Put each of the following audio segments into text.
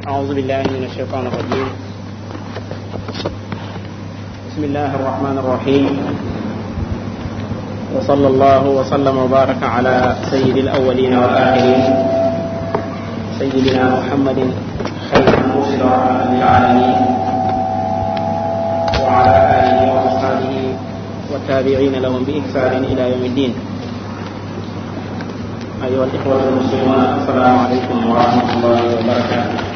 أعوذ بالله من الشيطان الرجيم. بسم الله الرحمن الرحيم، وصلى الله وسلم وبارك على سيد الأولين والآخرين سيدنا محمد خير المرسل ورحمة للعالمين وعلى آله وأصحابه والتابعين لهم بإحسان إلى يوم الدين. أيها الإخوة المسلمون، السلام عليكم ورحمة الله وبركاته.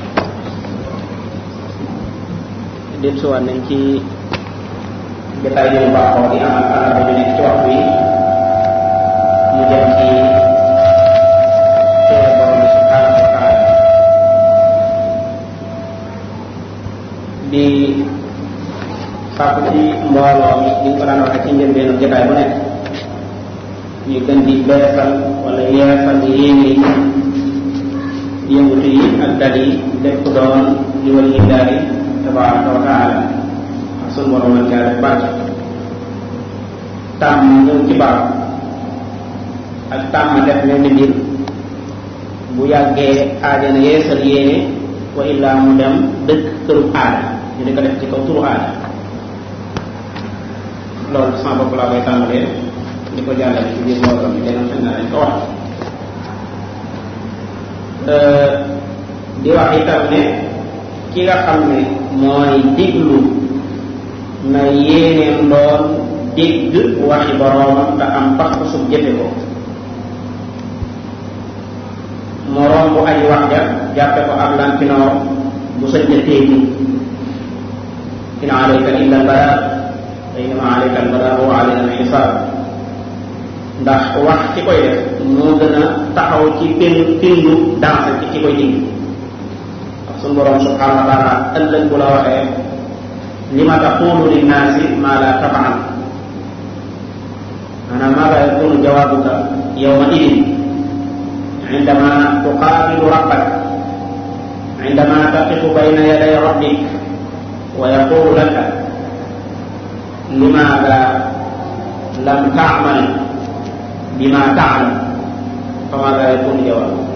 dellusiwaat nañ ci jotaay bi baaxoo di amal àllarba bi nekk ci waxtu yi mu jëm ci téere borom bi subhanahu wa taala di sàkku ci mbooloo mi di ko daan waxe ci njëlbeenu jotaay bu nekk ñu gën di beesal wala yeesal yéene yëngutu yi ak dal yi lépp doon li wal yi daal yi tabaraka wa taala ak sunu borom lañ caa def barke tàmm ñëw ci barab ak tàmm def mel ni mbir bu yàggee aajana yeesal yéene wa illaa mu dem dëkk këru aada ñu di ko def ci kaw turu aada. loolu sama bopp laa koy tàmbalee di ko jàllale ci biir mbooloo mi dana xëy na dañ ko wax di wax itam ne ki nga xam ne mooy diglu na yéeneem doon dégg waxi boroomam te am pax ko sub jëfe ko moroom bu aji wax ja jàppe ko ab lantinoor bu sëñja téegi in alayka illa al-balagh wa innama alayka al-balagh wa alayna al-hisaab. ndax wax ci koy def moo gën a taxaw ci pindu danse ci ci koy digg. sunu borom subhanahu wa taala ëllëg bu la waxee lima taqulu linnaasi maa laa taf'al, maanaam maa laa yakunu jawaabuka yawma idin indama tuqaabilu rabbak indama taqifu bayna yaday rabbik wa yaqulu laka limaada lam ta'mal bima ta'lam famaa laa yakunu jawaabuka.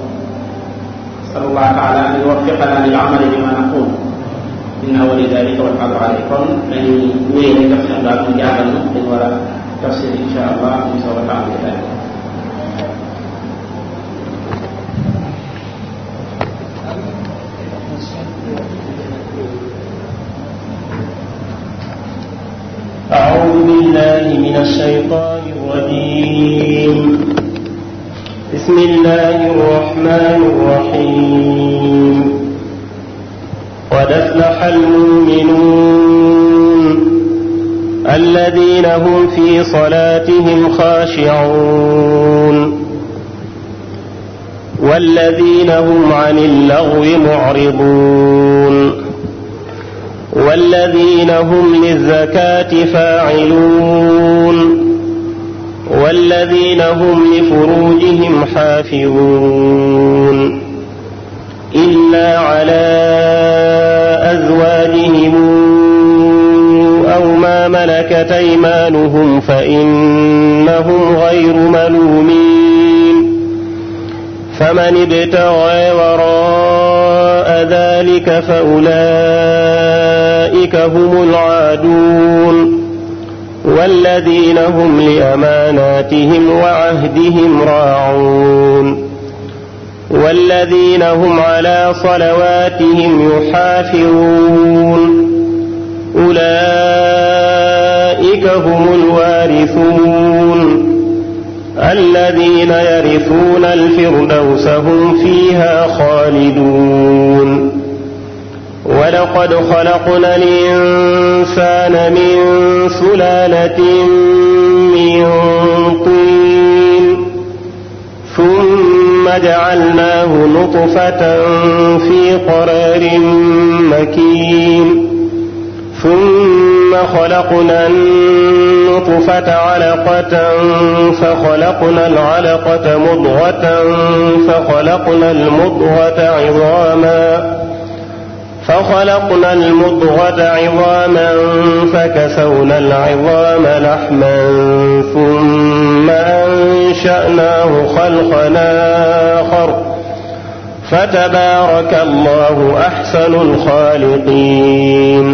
نسأل الله تعالى أن يوفقنا للعمل بما نقول إنه ولي ذلك والقادر عليه. kon dañuy wéy rek def daal mu jaagal na dañu war a tafsir insha allah ñu soog a tàmbali. أعوذ بالله من الشيطان الرجيم. بسم الله الرحمن الرحيم. قد أفلح المؤمنون الذين هم في صلاتهم خاشعون والذين هم عن اللغو معرضون والذين هم للزكاة فاعلون والذين هم لفروجهم حافظون إلا على أزواجهم أو ما ملكت أيمانهم فإنهم غير ملومين. فمن ابتغى وراء ذلك فأولئك هم العادون والذين هم لأماناتهم وعهدهم راعون والذين هم على صلواتهم يحافظون أولئك هم الوارثون الذين يرثون الفردوس هم فيها خالدون. ولقد خلقنا الإنسان من سلالة من طين ثم جعلناه نطفة في قرار مكين ثم خلقنا النطفة علقة فخلقنا العلقة مضغة فخلقنا المضغة عظاما فكسونا العظام لحما ثم أنشأناه خلقا آخر فتبارك الله أحسن الخالقين.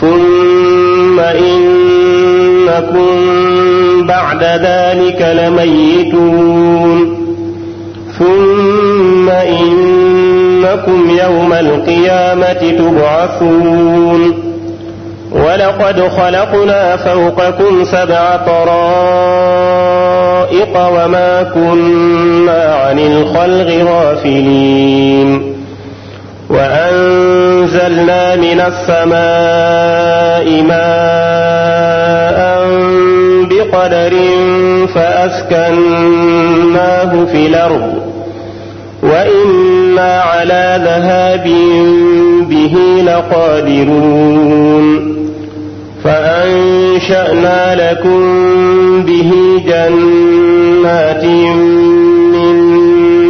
ثم إنكم بعد ذلك لميتون. ثم إنكم يوم القيامة تبعثون. ولقد خلقنا فوقكم 7 طرائق وما كنا عن الخلق غافلين. وأنزلنا من السماء ماء بقدر فأسكناه في الأرض وإنا على ذهاب به لقادرون. فأنشأنا لكم به جنات من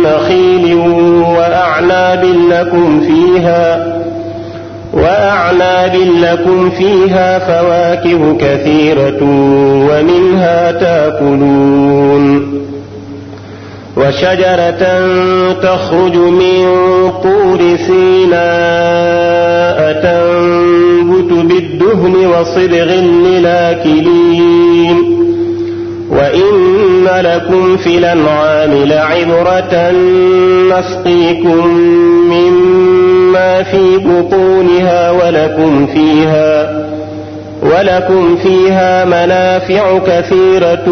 نخيل وأعناب لكم فيها فواكه كثيرة ومنها تأكلون. وشجرة تخرج من طور سيناء تنبت بالدهن وصبغ للآكلين. وإن لكم في الأنعام لعبرة نسقيكم مما في بطونها ولكم فيها منافع كثيرة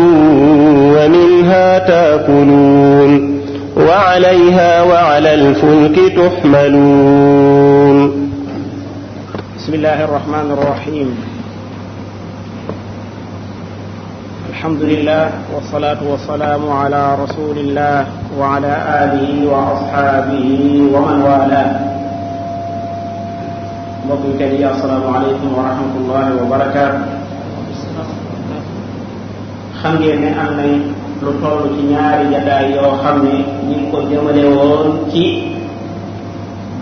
ومنها تأكلون وعليها وعلى الفلك تحملون. بسم الله الرحمن الرحيم. الحمد لله والصلاة والسلام على رسول الله وعلى آله وأصحابه ومن والاه. السلام عليكم ورحمة الله وبركاته. xam ngeen ne am nañ lu toll ci ñaari jataay yoo xam ne ñi ngi ko jëmale woon ci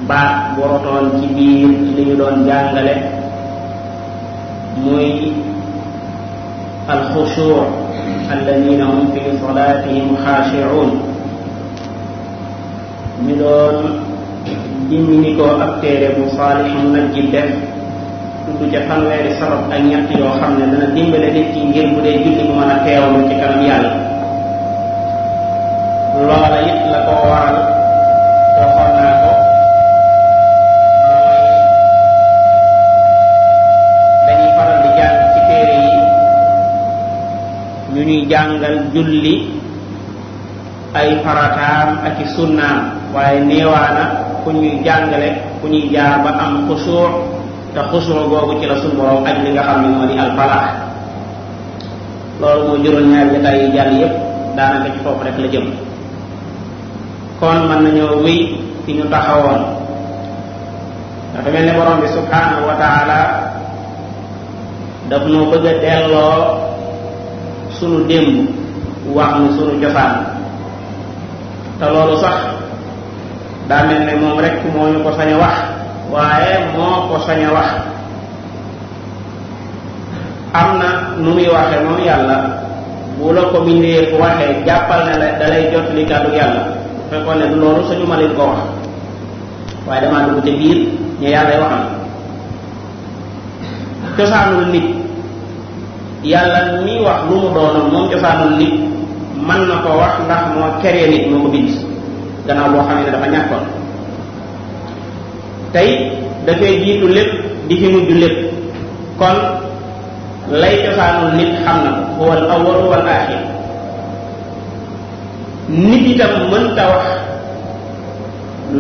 baat bu rotoon ci biir ci li ñu doon jàngale muy alxushu alladina hum fi salatihim xaashi'un. ñu doon dimbali ko ab téere bu Saalih Munajjid def tudd ca fanweeri sabab ak ñett yoo xam ne dana dimbale nit ki ngir bu dee julli mu mën a teewlu ci kanam yàlla. loola it la ko waral waxoon naa ko dañuy faral di jàng ci téere yi ñu ñuy jàngal julli ay farataam ak i sunnaam, waaye néewaana ku ñuy jàngale ku ñuy jaar ba am xusuu te xusuu googu ci la sunu borom ak li nga xam ne moo di alfalaax. loolu moo juróom ñaari jotaay yi jàll yépp daanaka ci foofu rek la jëm. kon mën nañoo wéy fi ñu taxawoon. dafa mel ne borom bi subhanahu wa taala daf noo bëgg a delloo sunu démb wax nu sunu cosaan. te loolu sax daa mel ne moom rek moo ñu ko sañ a wax, waaye moo ko sañ a wax. am na nu muy waxee moom yàlla bu la ko bindee fu waxee jàppal ne la dalay jot li kàddu yàlla. bu fekkoon ne du loolu sañu ma leen ko wax, waaye damaa dugg te biir ñu yàlla waxam. cosaanul nit yàlla mi wax lu mu doonoon moom cosaanul nit mën na ko wax ndax moo keree nit moo ko bind gannaaw boo xam ne dafa ñàkkoon. tey dafay jiitu lépp di fi mujj lépp, kon lay cosaanul nit xam na ko huwa al awwal wal aaxir. nit itam mënta wax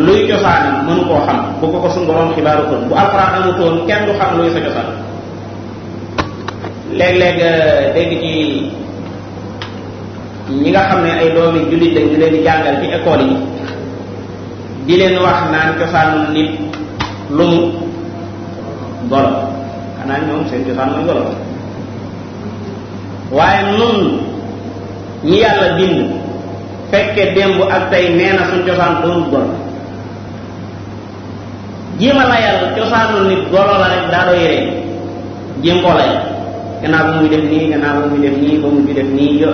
luy cosaanam mënu koo xam bu ko suñu borom xibaaru kon bu alxuraan amutoon kenn du xam luy sa cosaan. léeg-léeg dégg ci ñi nga xam ne ay doomi jullit lañ di leen di jàngal ci école yi di leen wax naan cosaanul nit lu mu golo. xanaa ñoom seen cosaan mooy golo, waaye nun ñi yàlla bind fekke démb ak tey nee na suñ cosaan doon golo. jéema layal cosaanul nit golo la rek daa doy ree jéem koo lay gannaaw bu muy def nii gannaaw bu muy def nii ba mu fi def nii yo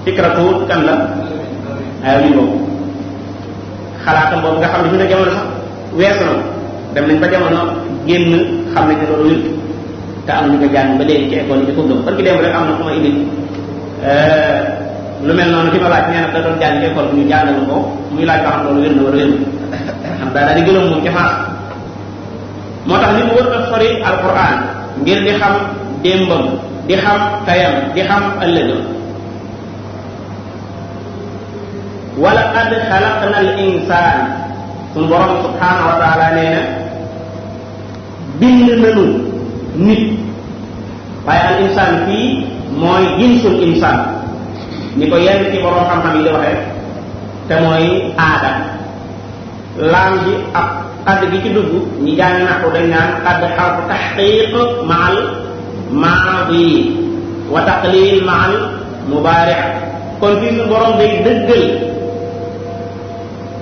fikratu kan la ay ñu bokk. xalaatam boobu nga xam ne fi ne jamono sax weesu na dem nañ ba jamono génn xam nañ ne loolu wér te am ñu ko jàng ba léegi ci école yi di ko gëm parce que démb rek am na ku ma indi lu mel noonu fi ma laaj nee na da doon jàng ci école bi ñu jàngal ko muy laaj ba xam loolu wér na wala wér xam daal di gëlëm moom ci faas moo tax li mu wër a sori alquran ngir di xam démbam di xam tayam di xam ëllëgam wala qad xalaqna al insaan suñu borom subhanahu wa taala nee na bind nanu nit waaye al insaan fii mooy jinsul insaan ni ko yenn ci borom xam-xam yi di waxee te mooy aada laam ji ak xadd gi ci dugg ñi jàng naqu dañ naan xadd xarfu taxqiq maal maadi wa taqlil maal mubaari kon fii suñu borom day dëggal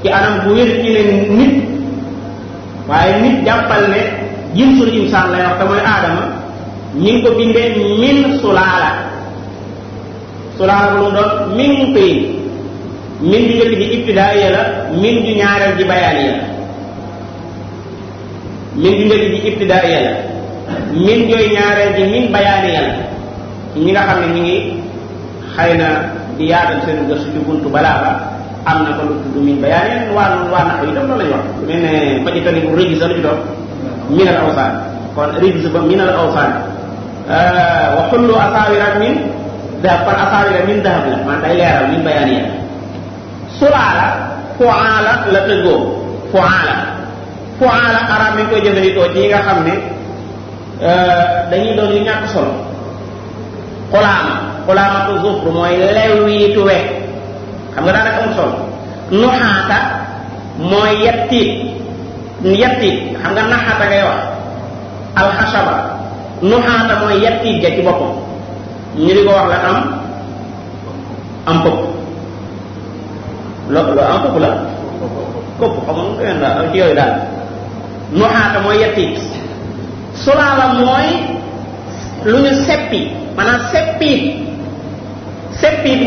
ci anam bu wér ci ne nit waaye nit jàppal ne jinsul insaan lay wax te mooy aadama ñi ngi ko bindee min sulaala sulaala bu mu doon min tiin min ju njëkk ji ibtidaaya la min ju ñaareel ji bayaaniya la min ju njëkk ji ibtidaaya la min jooy ñaareel ji min bayaaniya la ñi nga xam ne ñi ngi xëy na di yaatal seen gëstu ci buntu balaa ba am na ko lu tudd min bayaaniya waa nax yi tam loolu lañu wax lu mel ne fajitani bu régis la ci doon min al awsaan kon régis ba min al awsaan wa xullu asaawira min dahab kon asaawira min dahab la man day leeral min bayaaniya sulaala fuaala la tëggoo fuaala arab mi ngi koy jëfandikoo ci yi nga xam ne dañuy doon yu ñàkk solo xulaamatu zufru mooy lewiitu we xam nga daanaka amul solo nuxaata mooy yettiit xam nga naxaata ngay wax alxasaba nuxaata mooy yettiit ja ci boppam ñu di ko wax la am pëpp loolu am pëpp la këpp xam nga ci yooyu daal nuxaata mooy yettiit sulaala mooy lu ñu seppi maanaam seppiit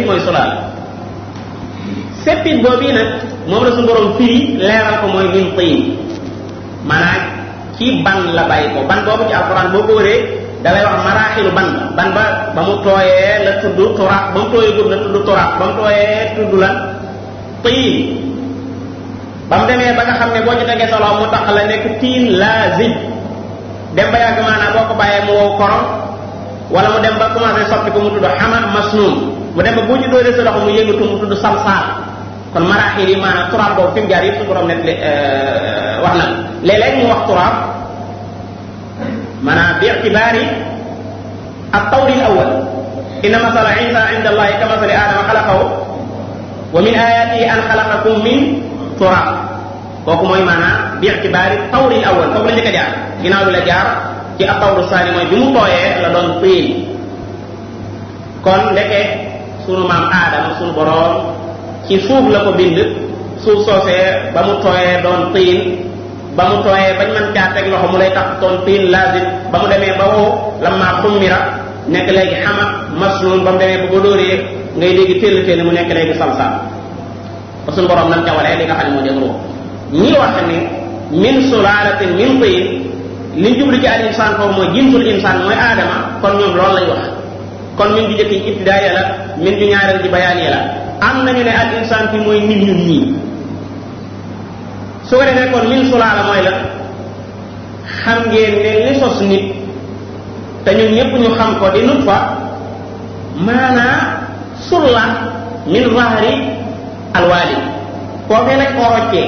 mooy sulaala seppiit boobu nag moom la suñu borom firi leeral ko mooy min tiin maanaam ci ban la bàyyi ko ban boobu ci alxuraan boo ko wëree dalay wax maraaxilu ban ba mu tooyee la tudd turaab ba mu tooyee gub la tudd turaab ba mu tooyee tudd la tiin ba mu demee ba nga xam ne boo ci tegee solo mu tax la nekk tiin laazib dem ba yàgg maanaam boo ko bàyyee mu wow korom wala mu dem ba commencé soppi ko mu tudd xama masnuun mu dem ba bu ci dóoree sa loxo mu yëngatu mu tudd salsaal kon maraaxil yi maanaam turaab boobu fi mu jaar yëpp su borom nekk wax na léeg-léeg mu wax turaab maanaam bi ictibaari ak tawri awal inna masala isa inda allahi ka masali aadama xalaqahu wa min ayatihi an xalaqakum min turaab kooku mooy maanaam bi ictibaari tawri awal foofu la njëkk a jaar ginnaaw bi la jaar ci ak tawru saani mooy bi mu tooyee la doon tiin kon ndeke sunu maam aadama sunu borom ci suuf la ko bind suuf soosee ba mu tooyee doon tiin ba mu tooyee bañ mën caa teg loxo mu lay tax doon tiin lazim ba mu demee ba woo lamma xummira nekk léegi xama masnuun ba mu demee ba dóoree ngay dégg téll mu nekk léegi salsal ba suñu borom nam cawalee li nga xam ne moo dégg ruux ñi wax ni min sulaalatin min tiin li jublu ci al insaan foofu mooy jinsul insaan mooy aadama kon ñoom loolu lañ wax kon min ju jëkk ci ibtidaaya la min ju ñaareel ji bayaaniya la am nañu ne al insaan fi mooy nit ñun ñii su ko defee kon min sulaala mooy la xam ngeen ne li sos nit te ñun ñëpp ñu xam ko di nutfa maanaa sulla min zahri alwaali kookee nag koo roccee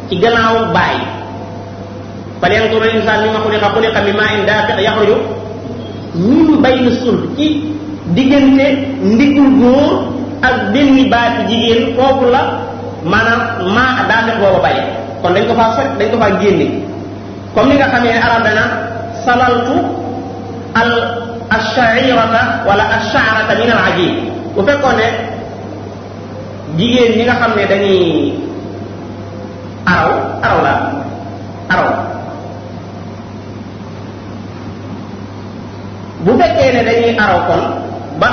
ci gannaaw baay fal yanzur al insaan mimma xuliqa min maa'in daafiq yaxruju min bayni sulb ci diggante ndigul góor ak benn baati jigéen foofu la maanaam maa daafiq booba bàyyi kon dañ ko faa soj dañ ko faa génne comme ni nga xamee ne arab dana salaltu al ash-sha'irata wala ash-sha'rata min al ajib bu fekkoon ne jigéen ñi nga xam ne dañuy araw bu fekkee ne dañuy araw kon ba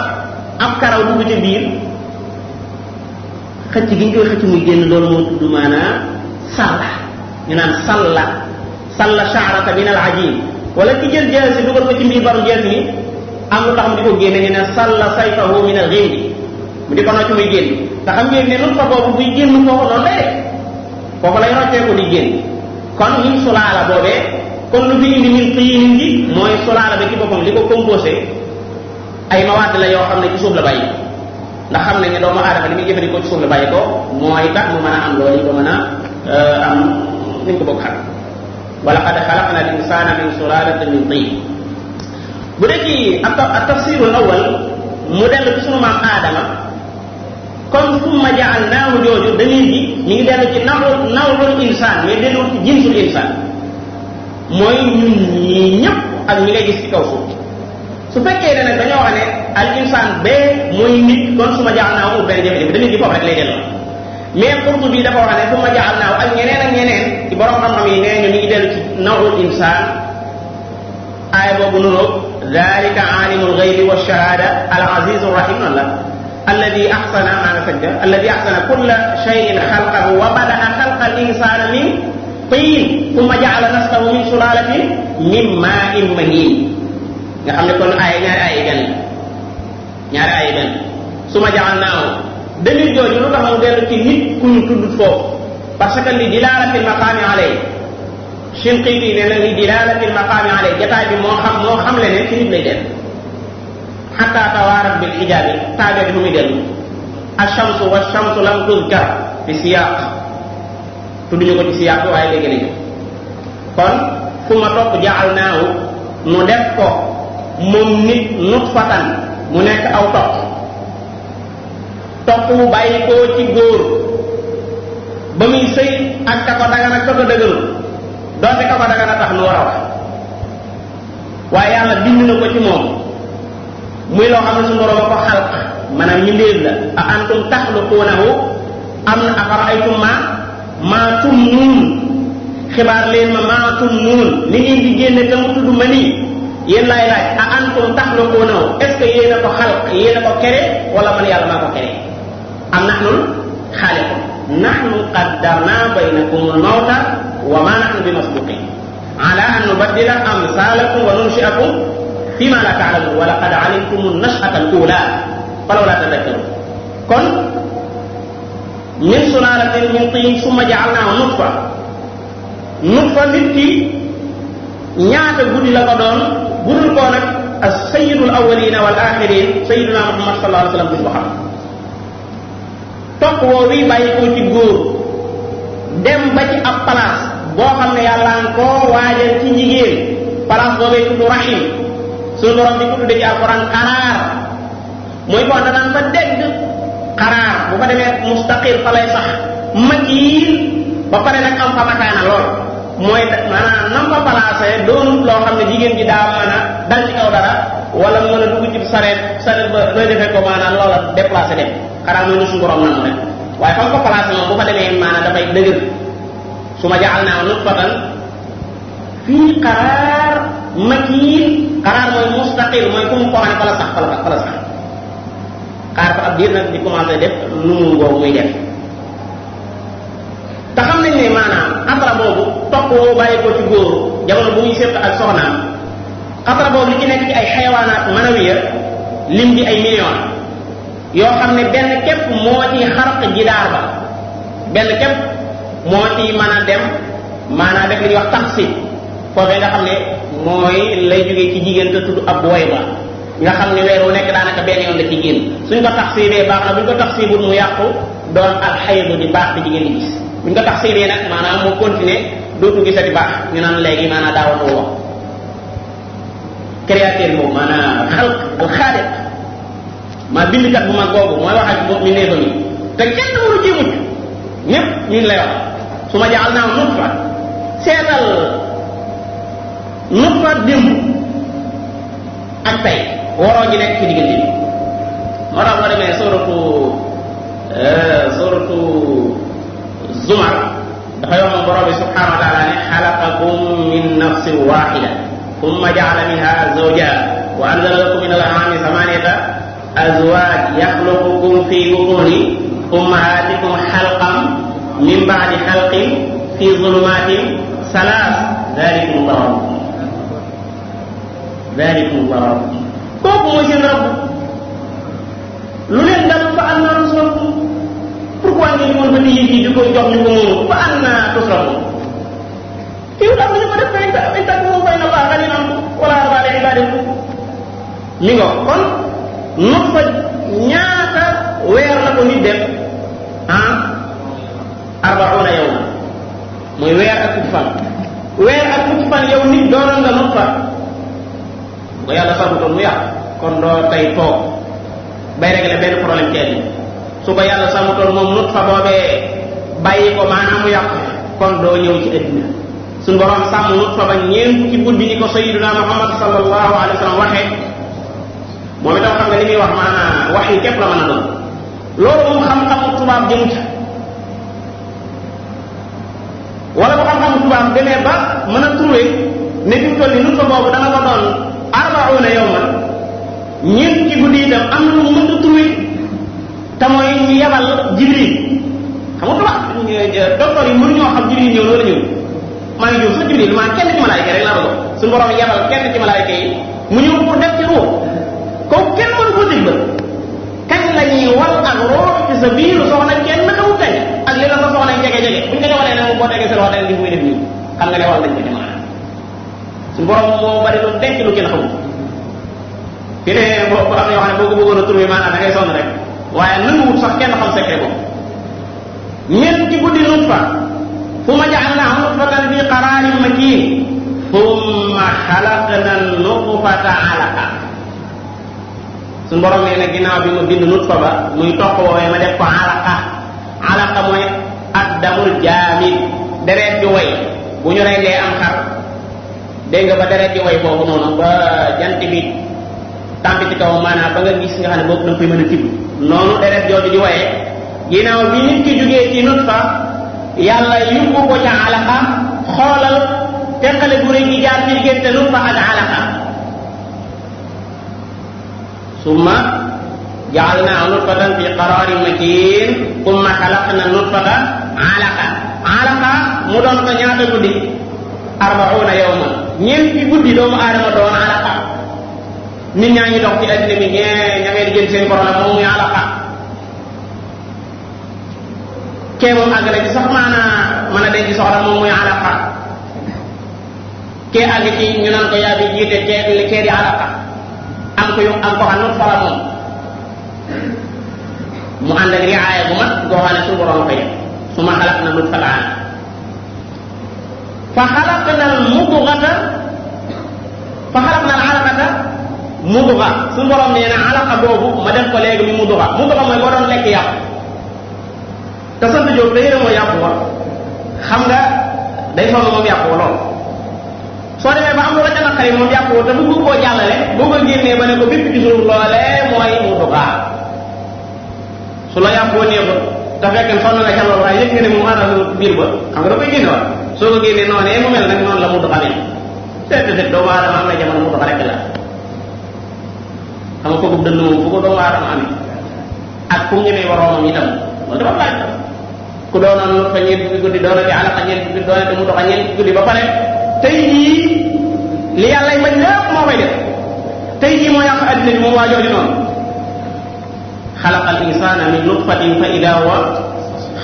ab karaw dugg ci biir xëcc gi ñu koy xëcc muy génn loolu moo tudd maanaam salla ñu naan salla sha'rata min al ajin wala ki jël jaasi dugal ko ci mbiir baru jaasi ni am lu tax mu di ko génne ñu ne salla sayfahu min al ghindi mu di ko nocc muy génn te xam ngeen ne nun fa boobu buy génn foofu noonu lay def foofu lay roccee ko di génn kon min sulaala boobee kon lu fi indi min tiinin ji mooy sulaala ba ci boppam li ko composé ay mawaat la yoo xam ne ci suuf la bàyyi ndax xam nañ ne doomu aadama li muy jëfandikoo ci suuf la bàyyi ko mooy tax mu mën a am loolu ba mën a am niñ ko bokk xam wala qad xalaqna al insana min sulalatin min tin bu dee ci ak tafsirul awal mu dellu ci sunu maam aadama kon summa ja'alnaahu jooju dañuy ji ñu ngi dellu ci nawlul insaan mais dellu ci jinsul insaan mooy ñun ñii ñëpp ak ñi ngay gis ci kaw suuf su fekkee ne nag dañoo wax ne al insaan bee mooy nit kon summa ja'alnaahu benn jafe-jafe dañuy ji foofu rek lay delloo mais xurtu bi dafa wax ne summa ja'alnaahu ak ñeneen ci borom xam-xam yi nee ñu ngi dellu ci nawlul insaan aaya boobu nuroog dalika alimul ghaybi wa shahada al azizur rahim noonu la alladi ahsana maana sajda alladi ahsana kulla shay'in xalqahu wa bada'a xalqa al insana min tin thumma ja'ala naslahu min sulalatin min ma'in mahin nga xam ne kon aaya ñaari aaya benn summa ja'alnaahu dalil jooju lu tax mu dellu ci nit ku ñu tudd foofu parce que li dilalati al maqami alayhi Shinqiti nee na li dilalati al maqami alayhi jataay bi moo xam le ne ci nit lay def hatta tawaarat bil hijaabi taabee bi fu muy dellu ash-shamsu wash-shamsu lam tuzkar fi siyaq tudduñu ko ci siyaq waaye léegi nañu kon fu ma topp ja'alnaahu mu def ko moom nit nutfatan mu nekk aw topp mu bàyyi koo ci góor ba muy sëy ak ka ko dagan ak ka ko dëgëru doonte ka ko dagan a tax nu war a wax waaye yàlla bind na ko ci moom muy loo xam ne suñu borom a ko xalq maanaam ñu ndéef la a antum taxluquunahu am na afara'aytum maa tumnuun xibaar leen maa tumnuun li ngeen di génne te mu tudd ma nii yéen laay laaj a antum taxluquunahu est-ce que yéen a ko xalq yéen a ko kere wala man yàlla maa ko kere am nahnul xaaliqun nahnu qaddarna baynakumul mawta wa ma nahnu bi masbuqin ala an nubaddila amsalakum wa nunshi'akum fima la ta'lamun wa laqad alimtum an-nash'ata al-ula falawla tadhakkarun kon min sulalatin min tin summa ja'alnahu nutfa nit ki ñaata guddi la ko doon budul koo nag as-sayyidul awwalina wal akhirin sayyiduna Muhammad sallallahu alayhi wa sallam bis ko xam topp woo wi bàyyi ko ci góor dem ba ci ab place boo xam ne yàlla nga koo waajal ci jigéen place boobee tudd rahim suñu borom di ko tudde ci alquran xaraar mooy ko danaan fa dégg xaraar bu fa demee mustaqil fa lay sax makiin ba pare nag am fa makaana lool mooy maanaam nam fa placé doonut loo xam ne jigéen ji daa mën a dal ci kaw dara wala mën a dugg ci sareet ba looy defee ko maanaam loola déplacé dem xaraar mooy nu suñu borom nanu rek waaye fa nga ko placé moom bu fa demee maanaam dafay dëgër su ma jaxal naa nutfatan fii qaraar makiin qaraar mooy mustaqil mooy fu mu ko xam ne fa la sax xaar fa ab diir nag di commencé def nu mu ngoogu muy def te xam nañ ne maanaam xatara boobu topp woo bàyyi ko ci góor jamono bu muy séq ak soxnaam xatara boobu li ci nekk ci ay xayawaanaat manawiya lim di ay millions yoo xam ne benn képp moo ci xarq jidaar ba benn képp moo ci mën a dem maanaam def li ñuy wax taxsib foofee nga xam ne mooy lay jógee ci jigéen te tudd ab woy ba nga xam ne weer wu nekk daanaka benn yoon la ci génn suñ ko taxsibee baax na buñ ko taxsibul mu yàqu doon al xaydu di baax di jigéen di gis buñ ko taxsibee nag maanaam mu continuer dootu gisati baax ñu naan léegi maanaam daawatu wax créateur boobu maanaam xalq al xaaliq maa bindkat bu mag boobu mooy wax ak mi neefa mi te kenn mënu ci mucc ñëpp ñu ngi lay wax su ma jaxal naa nutfa seetal nutfa démb ak tey waroo ji nekk ci diggante bi moo tax boo demee suratu Zumar dafa wax moom borom bi subhanahu wa taala ne xalaqakum min nafsin waxida thumma jaala minha zawjaha wa anzala lakum min al-an'ami thamaniyata azwaaj yaxluqukum fi butuni ummahatikum xalqan min baadi xalqin fi zulumatin salaas dalikum Allah kooku mooy seen rabb lu leen dal fa anna tusrafun pourquoi ngeen di mën ba di di ko jox ñu ko moomu fa anna tusrafun kii lu tax ñu ko def fay tag moom fay na baax xali am wala arbaale ibadiku mi ngo kon not fa ñaata weer la ko nit def arbauna yawma muy weer ak fukki fan yow nit doonoon nga not fa bu ko yàlla sabutoon mu yàq kon doo tey toog bay régler benn problème ci àddina su ko yàlla sabutoon moom not fa boobee bàyyi ko maanaam mu yàq kon doo ñëw ci àddina suñu borom sàmm not fa ba ñeent ci guddi ni ko sayyiduna Muhammad sallallahu alayhi wa sallam waxee moom itam xam nga li muy wax maanaam wax yi képp la mën a doon loolu moom xam-xamu tubaab jëmu ca wala bu xam-xamu tubaab demee ba mën a trouvé ne fi mu toll nii nut fa boobu dana ko doon arbauna yawman ñeent ci guddi itam am na lu mu mën a trouvé te mooy ñu yebal Jibril xam nga tubaab docteur yi mënuñoo xam Jibril ñëw loolu ñëw maa ngi jóg sax Jibril maa kenn ci malaayika rek laa bëgg suñu borom yebal kenn ci malaayika yi mu ñëw pour def ci ruux kooku kenn mënu ko dégg kañ la ñuy wal ak ruux ci sa biiru soxna kenn xamul kañ ak li la sa soxna jege-jege buñ ko walee ne moom boo tegee sa loxo dañ di muy def nii xam nga ne wal nañ ko ci maanaam suñu borom moo bari lu denc lu kenn xamul fi ne boo am na yoo xam ne boo ko bëggoon a trouvé maanaam da ngay sonn rek waaye nanguwut sax kenn xam secret boobu ñeent ci guddi nutfa ثم جعلناه نطفة في قرار مكين ثم خلقنا النطفة علقة suñu borom nee na ginnaaw bi ma bind nutfa ba muy toq woowee ma def ko alaqa mooy addamul jaamid deret di way bu ñu rendee am xar dégg nga ba deret di way foofu noonu ba jant bi tàmpi ci kaw maanaam ba nga gis nga xam ne boobu da nga koy mën a tibb noonu deret jooju di wayee ginnaaw bi nit ki jógee ci nutfa yàlla yóbbu ko ca alaqa xoolal teqale bu rëy gi jaar ci diggante nutfa ak alaqa summa ja'alnaahu nutfatan fi qararin makin summa xalaqna nutfata alaqa mu doon ko ñaata guddi 40 yawman ñeenti guddi doomu aadama doon alaqa nit ñaa ngi dox ci addina bi ña ngay di jël seen problème moom muy alaqa kee moom àgg na ci sax maanaa mën a denc soxla moom muy alaqa kee àgg ci ñu naan ko yaa bi jiite kee di alaqa am ko xam nutfa la moom mu ànd ak riaaya bu mat goo xam ne suñu borom ko yëg su ma xalaq na nutfata fa xalaqna al alaqata mudga suñu borom nee na alaqa boobu ma def ko léegi mu mudga mooy boo doon lekk yàpp te sant Jóob day yéene mooy yàpp wa xam nga day sonn moom yàpp wa lool soo demee ba am lu la ca naqari moom yàpp wa te bëgg koo jàllale boo ko génnee ba ne ko bépp gisul loole mooy mudga su la yàpp wa neexut te fekk sonn nga ca loolu waaye yëg nga ne moom maanaam biir ba xam nga da koy génne waat soo ko génnee noonee mu mel nag noonu la mudga ne seet doomu aadama am na jamono mudga rek la xam nga kooku dënn moom fu ko doomu aadama amee ak fu mu ñemee waroomam itam loolu dafa laaj ku doonoon nut fa ñeent fukki guddi doonati alaqa ñeent fukki guddi doonati mu doxa ñeent fukki guddi ba pare tey jii li yàlla bañ lépp moo koy def tey jii moo yàq addina bi moom waa jooju noonu xalaqa al insana min nutfatin fa ida huwa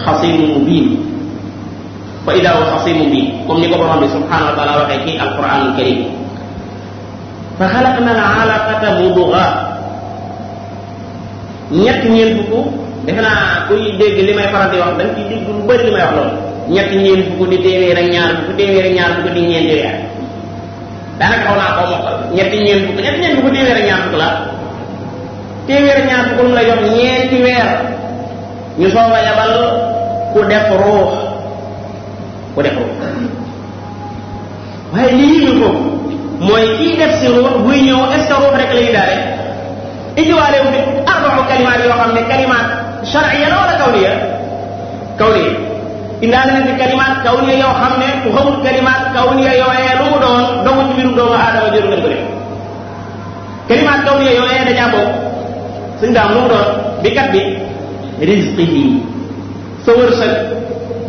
xasimun mubin comme ni ko borom bi subhanahu wa taala waxee ci alquranul karim fa xalaqna al alaqata mudga ñeent fukk defe naa kuy dégg li may faral di wax dañ ciy dégg lu bëri li may wax loolu ñeent fukk di téeméer ak ñaar fukk di ñeenti weer daanaka xaw naa koo mokkal ñeent fukk téeméer ak ñaar fukk la téeméer ak ñaar fukk lu mu lay jox ñeenti weer ñu soog a yabal ku def ruux waaye lii ñu ko mooy kii def si ruux buy ñëw est-ce que ruux rek la ñu daale indiwaale wu fi arba'u kalimaat yoo xam ne kalimaat shar'iyya la wala kawniya indaale na fi kalimaat kawniya yoo xam ne ku xamul kalimaat kawniya yooyee lu mu doon dogu ci mbirum doomu aadama jëru ngeen ko def kalimaat kawniya yooyee dajaa bokk suñ daam lu mu doon bi kat bi rizqihi sa wërsëg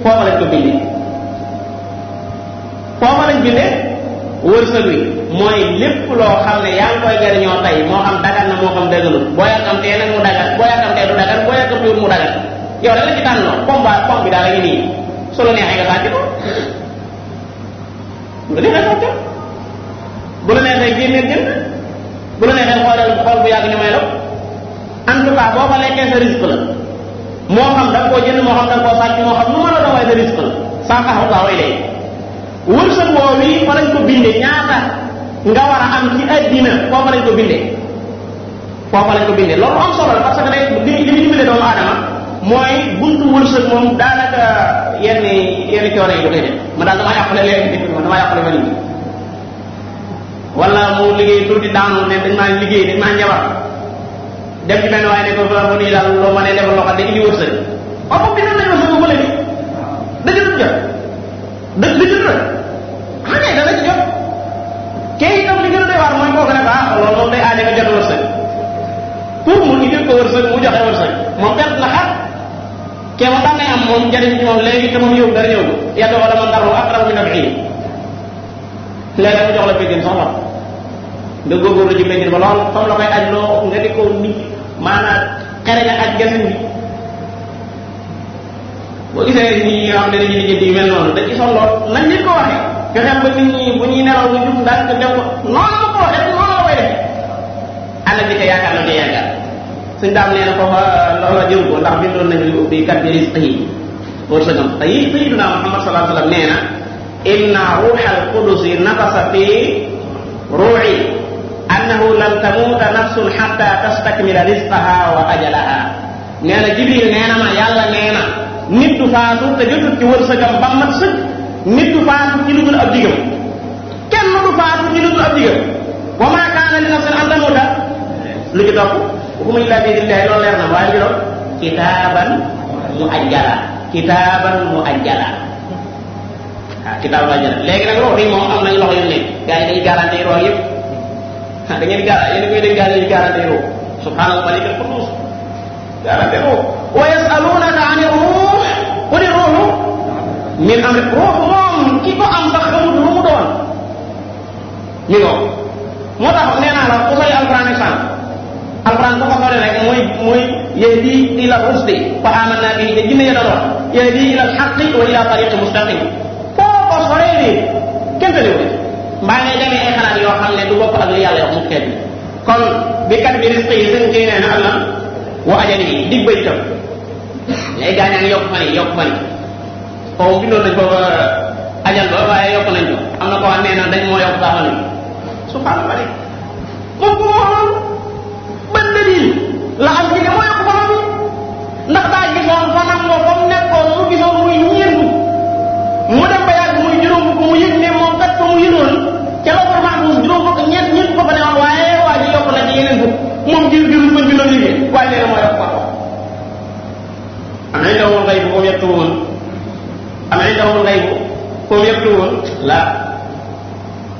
foofa lañ ko bindee foofa lañ bindee wërsëg wi mooy lépp loo xam ne yaa ngi koy jariñoo tey moo xam dagan na moo xam dëgganul boo yàkkamtee nag mu dagan boo yàkkamtee du dagan boo yàkkamtee mu dagan yow da la ci tànn noonu pom bi daal la ngi nii su la neexee nga sàcc ko bu la neexee sàcc bu la neexee génneel jënd bu la neexee xool bu yàgg ñu may la en tout cas boo ko lekkee sa risque la moo xam da nga koo jënd moo xam da nga koo sàcc moo xam nu mën a doon waaye sa risque la sans taxaw gaa way léegi wërsëg woo wi fa lañ ko bindee ñaata nga war a am ci addina foofa lañ ko bindee foofa lañ ko bindee loolu am solo la parce que day li ñu dimbale doomu aadama mooy buntu wërsëg moom daanaka yenn coono yi du koy def ma daal damaa yàqule léegi man damaa yàqule ma nit ñi wala mu liggéey tuuti daanu ne dañ maa liggéey dañ maa njabar dem ci benn waaye ne ko fa mu nii daal loo ma ne defal loo xam ne indi wërsëg waaw moom dina nañ wërsëg bu léegi dëgg du jot dëgg la ah kay dana ci jot kay itam li gën a doy waar mooy kooku ne ah loolu moom day aade nga jot wërsëg pour mu indil ko wërsëg mu joxe wërsëg moom perte na xar kee moom daan nay am moom njëriñ ci moom léegi te moom yóbbu dara ñëw yàlla wala man dara aqrabu min nabii léegi mu jox la béjjën soxla nga góorgóorlu ci béjjën ba lool comme la koy aj loo nga di ko nit maanaam xere nga aj genn bi boo gisee ñi nga xam ne dañuy lijjanti yu mel noonu dañ ci sol lool nañ leen ko waxee fexeel ba nit ñi bu ñuy nelaw ñu jug daal ko def ko noonu la ko waxee noonu la koy def ànd ak di ko yaakaar la koy yaakaar suñ daam nee na foofa loola jëru ko ndax bindoon nañu bi kat bi risque yi wërsëgam te yi sayyiduna Muhammad sallallahu alayhi wa sallam nee na inna ruuxal qudusi nafasa fi ruuxi annahu lan tamuuta nafsun xatta tastakmila risqaha wa ajalaha nee na Jibril nee na ma yàlla nee na nit du faatu te jotut ci wërsëgam ba mat sëkk nit du faatu ci lu dul ab digam kenn du faatu ci lu dul ab digam wa maa kaana li nafsin an tamuuta lu ci topp waxuma illaa bi idnillahi loolu leer na waaye lu ci topp kitaaban muajjala kitaaban muajjala waaw kitaaban muajjala léegi nag rox yi moom am nañu loxo yu ne gars yi dañuy garanti rox yëpp da ngeen yéen koy dégg gars yi garanti rox subhaanal malik al qudus garanti rox wa yasalunaka ani ruux quli ruuxu min amri ruux moom ki ko am sax xamul lu mu doon ñu ngo moo tax nee naa la ku say alquran ak sànq alquran bu ko xoolee rek mooy yahdi ila rusdi fa amanna bihi te jinne ya doon wax yahdi ila alxaqi wa ila tariqi mustaqim foo ko soree nii kenn tëlewu de mbaa ngay demee ay xalaat yoo xam ne du bokk ak li yàlla wax mu xeet bi kon bi kat bi risque yi seen kii nee na am na wa ajali yi dig ba itam léegi gaa ñaa ngi yokk fan yi foofu bindoon nañ foofa ajal ba waaye yokk nañ ko am na ko wax nee na dañ moo yokk saa fan yi subhanallah moom bu ma waxoon ban dalil la am ci ne moo yokk fanam yi ndax daa gisoon fanam moo comme nekkoon mu gisoon muy ñeentu mu dem ba yàgg muy juróom fukk mu yëg ne moom kat fa mu yëgoon ca la vraiment moom juróom fukk ñeent ko fa ne woon waaye waa ji yokk na ci yeneen fukk moom jur bañ bi loolu liggéey waaye nee na moo yokk fanam am nañ dawul ngay bu ko yettu woon am nañ dawul ngay bu ko yettu woon la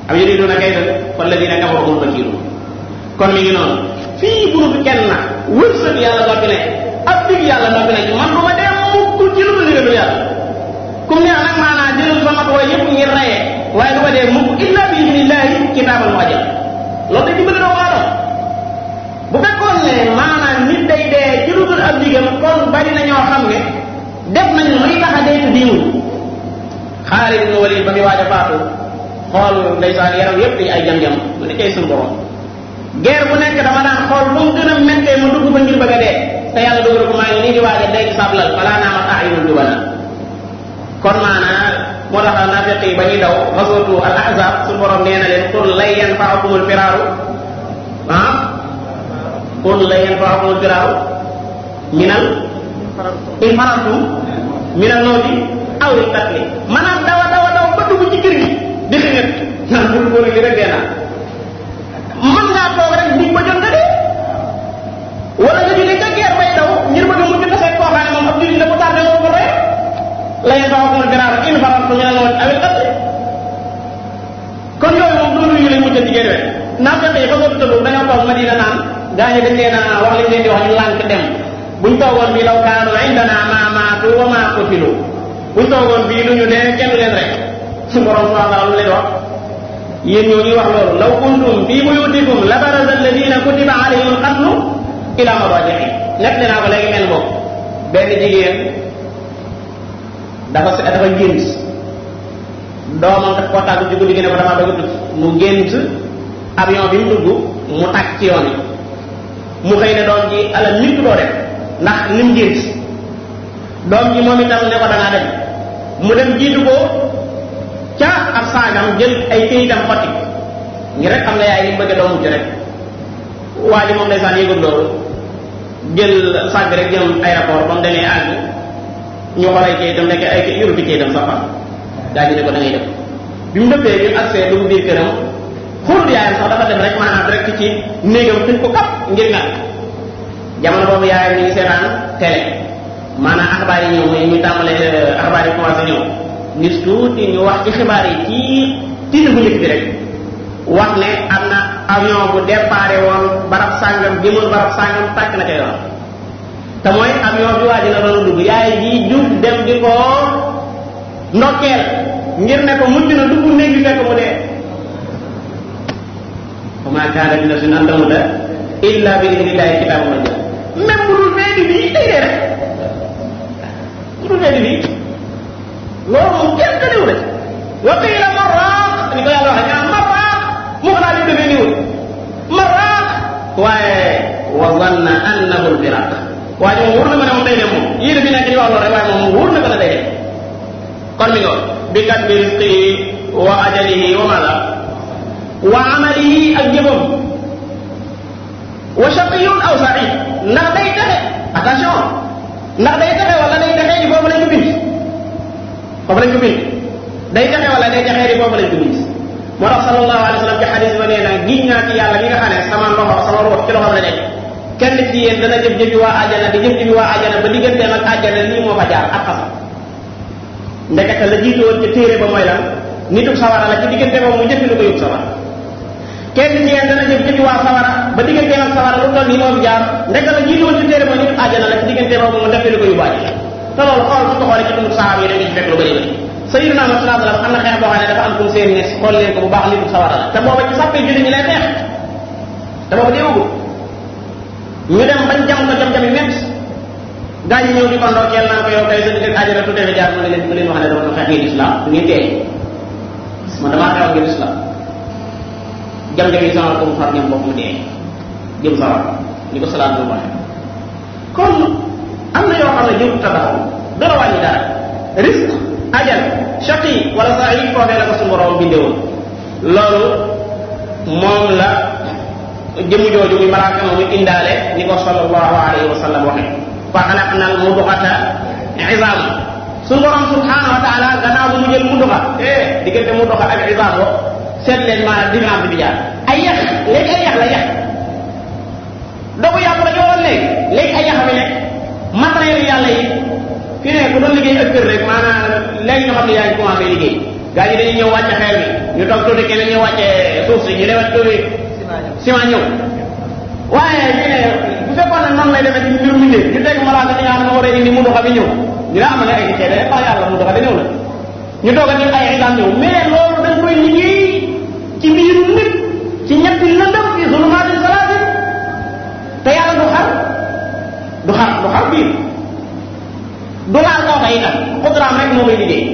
am yuriduna kaydan walladina kafaru hum al-fakirun kon mi ngi noonu fii buru fi kenn na wërsëg yàlla noppi ne ab dig yàlla noppi ne ci man du ma dee mukk ci lu dul ndigalu yàlla comme neex nag maanaa jëlal sa matuwaay yëpp ngir rayee waaye du ma dee mukk illa bi idnillahi kitaaban muajjal loolu day dimbali doomu aadama bu fekkoon ne maanaam nit day dee ci lu dul ab digam kon bari na ñoo xam ne def nañ luy tax a dee te diiwul Xaalid ibn Walid ba muy waaj a faatu xool ndeysaan yaram yëpp di ay jam-jam mu ne cay suñu borom guerre bu nekk dama daan xool lu mu gën a méttee mu dugg ba ngir bëgg a dee te yàlla dugal ko maa ngi nii di waaj a dee ci sablal balaa naa ma ayunul jubana kon maanaa moo tax naafiq yi ba ñuy daw xaswatu al ahzab suñu borom nee na leen qul lan yanfa'akumul firaaru qul lan yanfa'akumul firaaru minal in farartum minal mawti aw al-qatli maanaam daw ba dugg ci kër gi di xëy naan bul góor gi rek dee naa mën ngaa toog rek nit ba jot nga dee wala nga jógee ca guerre bay daw ngir bëgg mu jënd say koo xam ne moom ab jullit la bu tardé moo ko rey la yéen faa ko garaar in faratu ñu ne la woon awil qatli kon yooyu moom loolu ñu lay mujj ci guerre naa fexe fa nga tëdd dañoo toog Madina naan gaa ñi dañ leen a wax liñ leen di wax ñu lànk dem buñ toogoon bii law kaanu indana ma maatu wa ma qutilu buñ toogoon bii lu ñu dee kenn du leen rek suñu borom subhanahu wa ta'ala lu leen wax yéen ñoo ñuy wax loolu law kuntum fi buyutikum la baraza alladina kutiba alayhim alqatlu ila madaji'i nekk naa ko léegi mel boobu benn jigéen dafa gént doomam daf koo tàggu ci guddi gi ne ko damaa bëgg a tukki mu gént avion bi mu dugg mu tàkk ci yoon yi mu xëy ne doom ji alal nit doo def ndax ni mu gént doom ji moom itam ne ko dangaa dem mu dem jiitu ko ca ab saagam jël ay këyitam xotti ngir rek xam nga yaay li mu bëgg doomu ci rek waa ji moom ndeysaan yëgul loolu jël saag bi rek jëm aéroport ba mu demee àgg ñu xool ay këyitam nekk ay yuruti këyitam sax fa gaa ji ne ko da ngay def bi mu dëppee bi mu accès dugg biir këram xurut yaayam sax dafa dem rek maanaam direct ci néegam tëj ko kap ngir nga jamono boobu yaayam ni ngi seetaan télé maanaam axbaar yi ñëw muy tàmbalee axbaar yi commencé ñëw nis tuuti ñu wax ci xibaar yi ci titre bu njëkk bi rek wax ne am na avion bu déparé woon barab sàngam jëmoon barab sàngam tàkk na ca yoon te mooy avion bi waa ji la doon dugg yaay ji jug dem di ko ndokkeel ngir ne ko mujj na dugg néeg bi fekk mu dee wa maa kaana li nafsin an tamuuta illa bi idnillahi kitaabun muajjal même bu dul fee di bii day dee rek bu dul fee di bii loolu moom kenn tënewu rek wa qiila marraax ni ko yàlla waxee ñaan marraax mu ko daal di defee niwul marraax waaye wa zanna annahu al-firaaq waaye moom wóor na ma ne moom day dem moom yii dafi nekk di wax loolu rek waaye moom wóor na ko ne day dem kon mi nga bi katbi rizqihi wa ajalihi wa maada wa amalihi ak jëfam wa shaqiyyun aw sa'id ndax day texe attention ndax day texe wala day texe di foofu lañ ko bind foofu lañ ko bind day texe wala day texe di foofu lañ ko bind moo tax sallallahu alayhi wa sallam ci xadis ba nee na giñ naa ci yàlla mi nga xam ne sama ruux ci loxoom la nekk kenn ci yéen dana jëf-jëfi waa àjjana di jëf-jëfi waa àjjana ba digganteem ak àjjana lii moo fa jaar ak xasam ndekete la jiitu woon ca téere ba mooy lan nitu sawara la ci diggante moom mu jëfi lu ko yóbbu sawara kenn ci yéen dana jëf-jëfi waa sawara ba digganteem ak sawara lu toll nii moo fi jaar ndekete la jiitu woon ci téere ba nitu àjjana la ci diggante moom mu def lu ko yóbbu àjjana te loolu xool su ko xoolee ci dundu sahaaba yi dañuy ci fekk lu bëri bëri sayyidina Muhammad sallallahu alayhi wasallam am na xeex boo xam ne dafa am kum seen ne xool leen ko bu baax nitu sawara la te booba ci sàppee julli ñi lay xeex te booba déewugul ñu dem bañ jam ko jam-jami métti gaa ñi ñëw di ko ndokkeel naan ko yow kay sa digg àjjana tuddee fi jaar mu ne leen ku leen wax ne dama doon xeex ngir islam du ngeen teey man damaa xeex ngir islam jam-jam yi sama ko mu far ñoom bopp mu dee jëm sawar ni ko salaam bu waxee kon am na yoo xam ne jëm tabaxaw dara wàññi dara risque ajal shaqi wala sa'id foofee la ko su borom bindewoon loolu moom la jëmm jooju muy malaaka moom muy indaale ni ko sallallahu alayhi wa sallam waxe fa xalaqna al mudghata izama suñu borom subhanahu wa taala gannaaw bu mu jël mudgha diggante mudgha ak izam bo seet leen maanaam différence bi jaar ay yax léegi ay yax la yax dogu yàpp la ñoo woon léegi ay yax bi nekk matériel yàlla yi fi ne ku doon liggéey ak kër rek maanaam léegi nga xam ne yaa ngi commencé liggéey gaa yi dañuy ñëw wàcce xeer bi ñu toog tuuti keneen ñëw wàcce suuf si ñu dewet tuuti ciment ñëw waaye ñu ne bu fekkoon ne noonu lay demee ci mbirum liggéey ñu teg malaaka ni nga xam ne war a indi mu doxa bi ñëw ñu ne am na ay xeede rek wax yàlla mu doxa da ñëw na ñu toog a ay xisaam ñëw mais loolu dañ koy liggéey ci biiru nit ci ñetti lëndëm fi zulumaatin salaatin te yàlla du xar biir du laal koo koy itam xudraam rek moo koy liggéey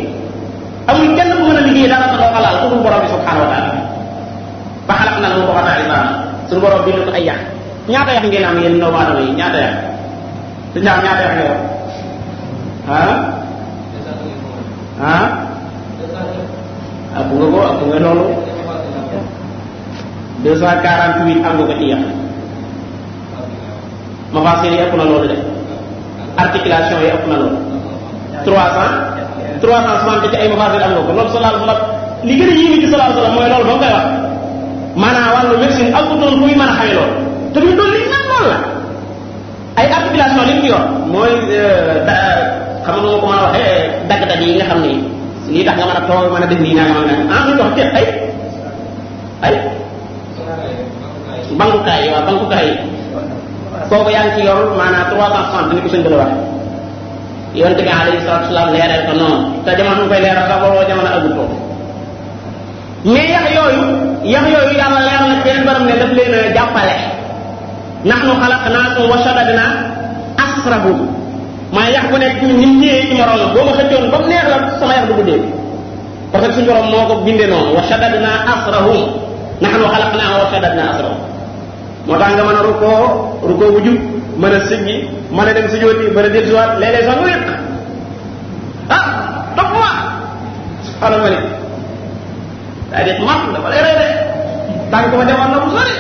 amul kenn bu mën a liggéey dara sa doo xalaal ku dul borom bi subhanahu wa taala ba xalaq na mu boxata imaam suñu borom bind ko ay yax ñaata yax ngeen am yéen doomu aadama yi ñaata yax su ñaar ñaata yax nga yor ëpp nga loolu 248 am nga ko ci yax mafaasir yi ëpp na loolu de articulation yi ëpp na loolu 360 ci ay mafaasir am nga ko loolu sallallahu alayhi wa sallam li gën a yéeme ci sallallahu alayhi wa sallam mooy loolu ba mu koy wax maanaam wàllu médecine akutoon kuy mën a xamee loolu te ñu doon li nga loolu la ay articulation li mu yor mooy xam nga ma ko mën a waxee dagg-dagg yi nga xam ne lii tax nga mën a toog mën a def nii naa nga mën a ñu dox te ay bankukaay yi waaw bankukaay yi kooku yaa ngi ci yor maanaam 360 ni ko sëñ bi la wax yonte bi alayhi salatu wasalam leeral ko noonu te jamono mu koy leeral sax boobu jamono agul foofu mais yax yooyu yàlla leeral na beneen borom ne daf leen a jàppale nahnu xalaqnaakum wa shaddadna asrahum maa yax bu nekk ni mu ñëwee ci morom la boo ma xëccoon ba mu neex la sama yax du guddee parce que suñu borom moo ko bindee noonu wa shaddadna asrahum nahnu xalaqnaakum wa shaddadna asrahum moo tax nga mën a rukkoo bu jub mën a siggi mën a dem si jóoti mën a del siwaat léeg-léeg sax nga yëq topp ma subhaana malik daa det mat dafa lay rey de tànk ma demoon na bu sori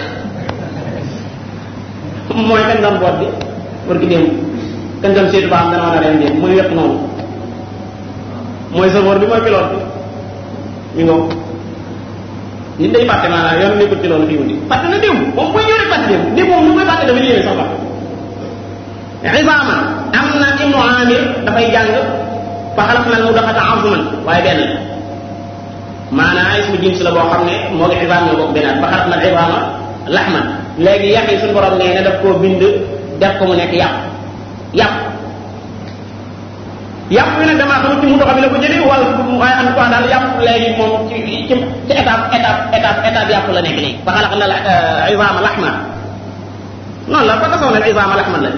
mooy kan doon boot bi war ki démb kan doon seetu ba am dana mën a ren démb mooy yëq noonu mooy safoor bi mooy pilote bi mi ngoo nit day fàtte maanaam yoon nekkul ci loolu fii wuti fàtte na démb moom buy ñëw rek fàtte démb moom lu koy fàtte dafa yéeme sax fàtte izaama am na ibnu amir dafay jàng fa xalaqna al mudghata azman waaye benn maanaam ismu jins la boo xam ne moo ngi izaam ñoo bokk benn fa xalaqna al izaama laxman léegi yàq yi suñu borom nee na daf koo bind def ko mu nekk yàpp yi nag damaa xamul ci mu doxa bi la ko jëlee wala waaye en tout cas daal yàpp léegi moom ci étape yàpp la nekk léegi fa xalaqna al izaama laxman noonu la fa kasaw na al izaama laxman la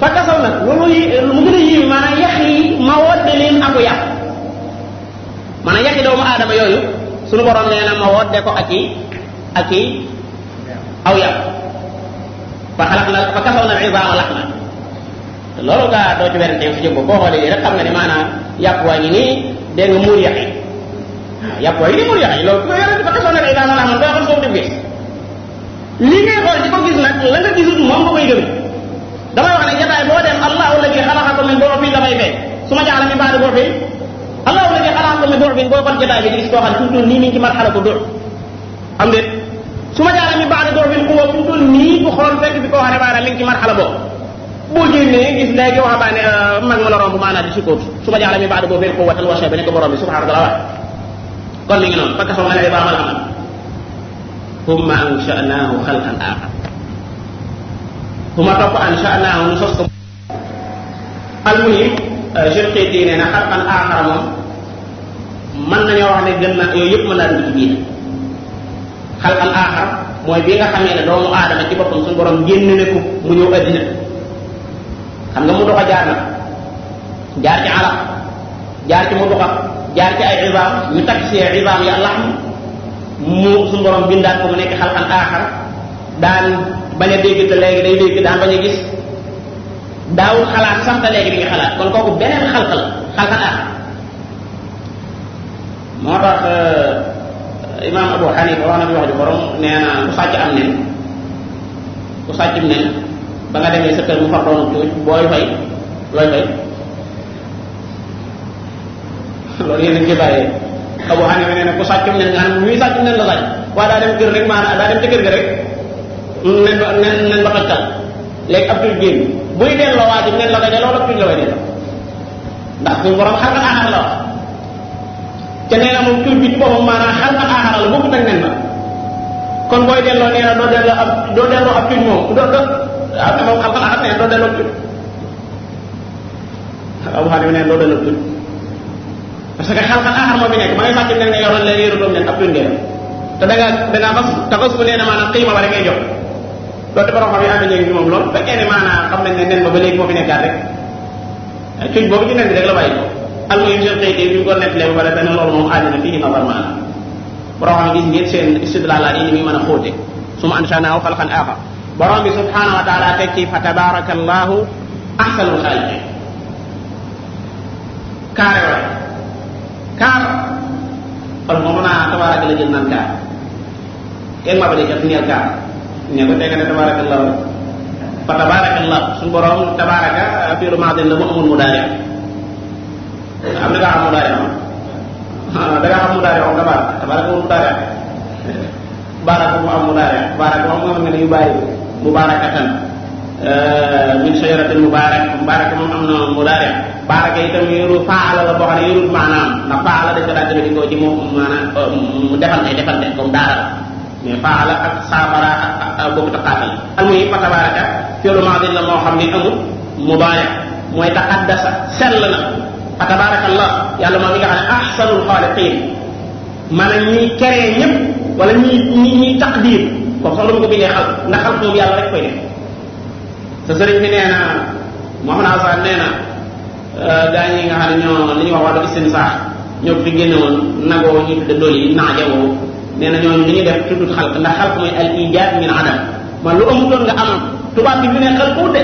fa kasaw nag loolu mu gën a yéeme maanaam yax yi ma wodde leen aku yàpp maanaam yaxi doomu aadama yooyu suñu borom nee na ma wodde ko ak i aw yàpp fa kasaw na al izaama laxman te loolu gaa doo ci werante si jëm boo xoolee rek xam nga ne maanaam yàpp waa ngi nii dégg nga muur yax yi waaw yàpp waa ngi nii muur yax yi loolu ko yorante fa kasaw na al izaama laxman boo xam soo def gis li ngay xool di ko gis nag la nga gisul moom nga koy gëm damay wax ne jotaay boo dem allahu alladi xalaqakum min du'fin dafay fee su ma jaxla min ba'di du'fin allahu alladi xalaqakum min du'fin boo xool jotaay bi di gis koo xam ne fu mu toll nii mi ngi ci marxala ko du'f am déet su ma jaxla min ba'di du'fin quwwa fu mu toll nii bu xool fekk bi koo xam ne maanaam mi ngi ci marxala boobu boo génnee gis léegi wax baa ne mag ma la romb maanaam di sukkoot su ma jaxla min ba'di du'fin quwwatan wa shayban ko borom bi subhanahu wa ta'ala wax kon mi ngi noonu fa kasaw na al-izaama laxman thumma ansha'naahu xalqan aaxar topp ansha'naahu nu sos ko almuhim Shinqiiti nee na xalqan aaxara moom mën nañoo wax ne gën na yooyu yëpp mën naa dugg ci biir xalqan aaxar mooy bi nga xamee ne doomu aadama ci boppam suñu borom génn ne ko mu ñëw addina xam nga mu doxa jaar na jaar ci alaq jaar ci mu doxa jaar ci ay izaam ñu takk si izaam ya laxm mu suñu borom bindaat ko mu nekk xalqan aaxar daan bañ a dégg te léegi day dégg daan bañ a gis daawul xalaat sax te léegi di nga xalaat kon kooku beneen xalqal aaxar moo tax imaam Abu Hanifa wax na fi wax ju borom nee na ku sàcc am nen ku sàccum nen ba nga demee sa kër mu far doonu cuuj booy fay looy fay loolu yéen a ngi ci bàyyee Abu Hanifa nee na ku sàccum nen nga xam muy sàccum nen la sàcc waaye daa dem kër rek maanaam daa dem ci kër gi rek nen ba xajtal léegi ab tuuj génn buy delloo waajib nen la koy delloo la tuuj la koy delloo ndax suñu borom xalqan aaxar la wax te nee na moom tuuj bi ci boppam maanaam xalqan aaxar la bokkut ak nen ba kon booy delloo nee na doo delloo ab tuuj moom moom xalqan aaxar nee na doo delloo tuuj Abu Hanifa nee na doo delloo tuuj parce que xalqan aaxar moo fi nekk ma ngay fàcc nen nga yoroon leen yëru doom nen ab tuuj ngeen te da ngaa fas bu nee na maanaam xiima ba rek ngay jox loolu borom xam yi ànd ñëw moom loolu fekkee ne maanaam xam nañ ne nen ba léegi moo fi nekkaat rek cuuj boobu ci nen bi rek la bàyyi ko almuhim seen xëy bi ñu ko nettalee ba pare dana loolu moom ànd na fii nazar maanaam borom xam gis ngeen seen istidlaalaat yi ni muy mën a xóote summa ansha'naahu xalqan aaxar borom bi subhanahu wa taala teg ci fa tabarakallahu ahsanul xaaliqiin kaare waay kaar kon moom naa tabaraka la jël naan kaar kenn maa ba dee kat ñeel kaar ne ko tey nga ne tabarakallahu fa tabarakallahu suñu borom tabaraka fiilu maadin la mu amul mudaari am na ngaa xam mudaari da ngaa xam mudaari wax nga tabaraka mu mudaari baraka mu am mudaari baraka moom nga xam ne yu bàyyi mubarakatan min shajaratin mubaraka moom am na mudaari baraka itam yoru faala la boo xam ne yorut maanaam ndax faala dañ ko daa jëlee ko ci mu maanaam mu defante comme daara mais faala ak saabara ak boobu taxaatal almuhim fa tabaraka fi'lu maadin la moo xam ne amul mudaari mooy taqaddasa sell na fa tabarakallah yàlla moom mi nga xam ne ahsanul xaaliqiin maanaam ñiy keree ñëpp wala ñiy taqdir comme sax dama ko bindee xal ndax xal moom yàlla rek koy def sa sëriñ bi nee na Mouhamed Assane nee na gaa ñi nga xam ne ñoo li ñuy wax wàllu istinsaar ñoo fi génne woon nagoo ñu tudde dool yi naajawoo nee na ñooñu li ñuy def tuddut xalq ndax xalq mooy al ijaad min adam man lu amutoon nga am tubaab bi fi ne xel ko de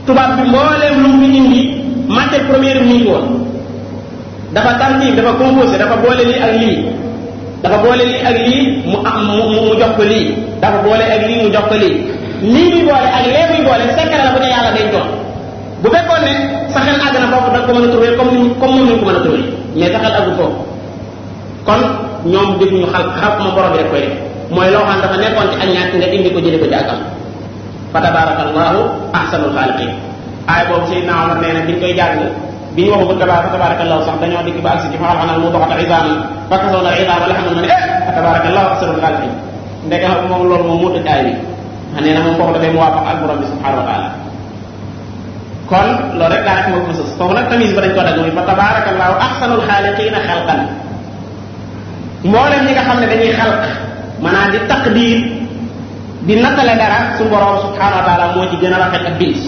tubaab bi mbooleem lu mu fi indi matière première mi ngi woon dafa tartib dafa composé dafa boole lii ak lii dafa boole lii ak lii mu jox ko lii dafa boole ak lii mu jox ko lii lii muy boole ak lee muy boole secret la bu ñu yàlla day jox bu fekkoon ne sa xel àgg na foofu da nga ko mën a trouver comme moom ni ko mën a trouver mais sa xel àggul foofu kon ñoom defuñu xalq ma borom bi rek koy def mooy loo xam dafa nekkoon ci ak ñàkk nga indi ko jële ko ci ak am fa tabarakallahu ahsanul xaaliqiin aay boobu Seydina Omar nee na biñ koy jàng bi ñu waxu fa tabarakallahu sax dañoo dikk ba agsi ci fa xanaa mu doxata isaaman fa kasoona isaama la xam ne fa tabarakallahu ahsanul xaaliqiin ndeke moom loolu moom moo tëj aay bi nee na moom foofu dafay muwaafaq ak borom bi subhanahu wa taala kon loolu rek daanaka moo ko sës foofu nag tamis ba dañ ko dagg muy fa tabarakallahu ahsanul xaaliqiina xalqan mboolem ñi nga xam ne dañuy xalq maanaam di taqdir di nattale dara suñu borom subhanahu wa taala moo ci gën a rafet ak bind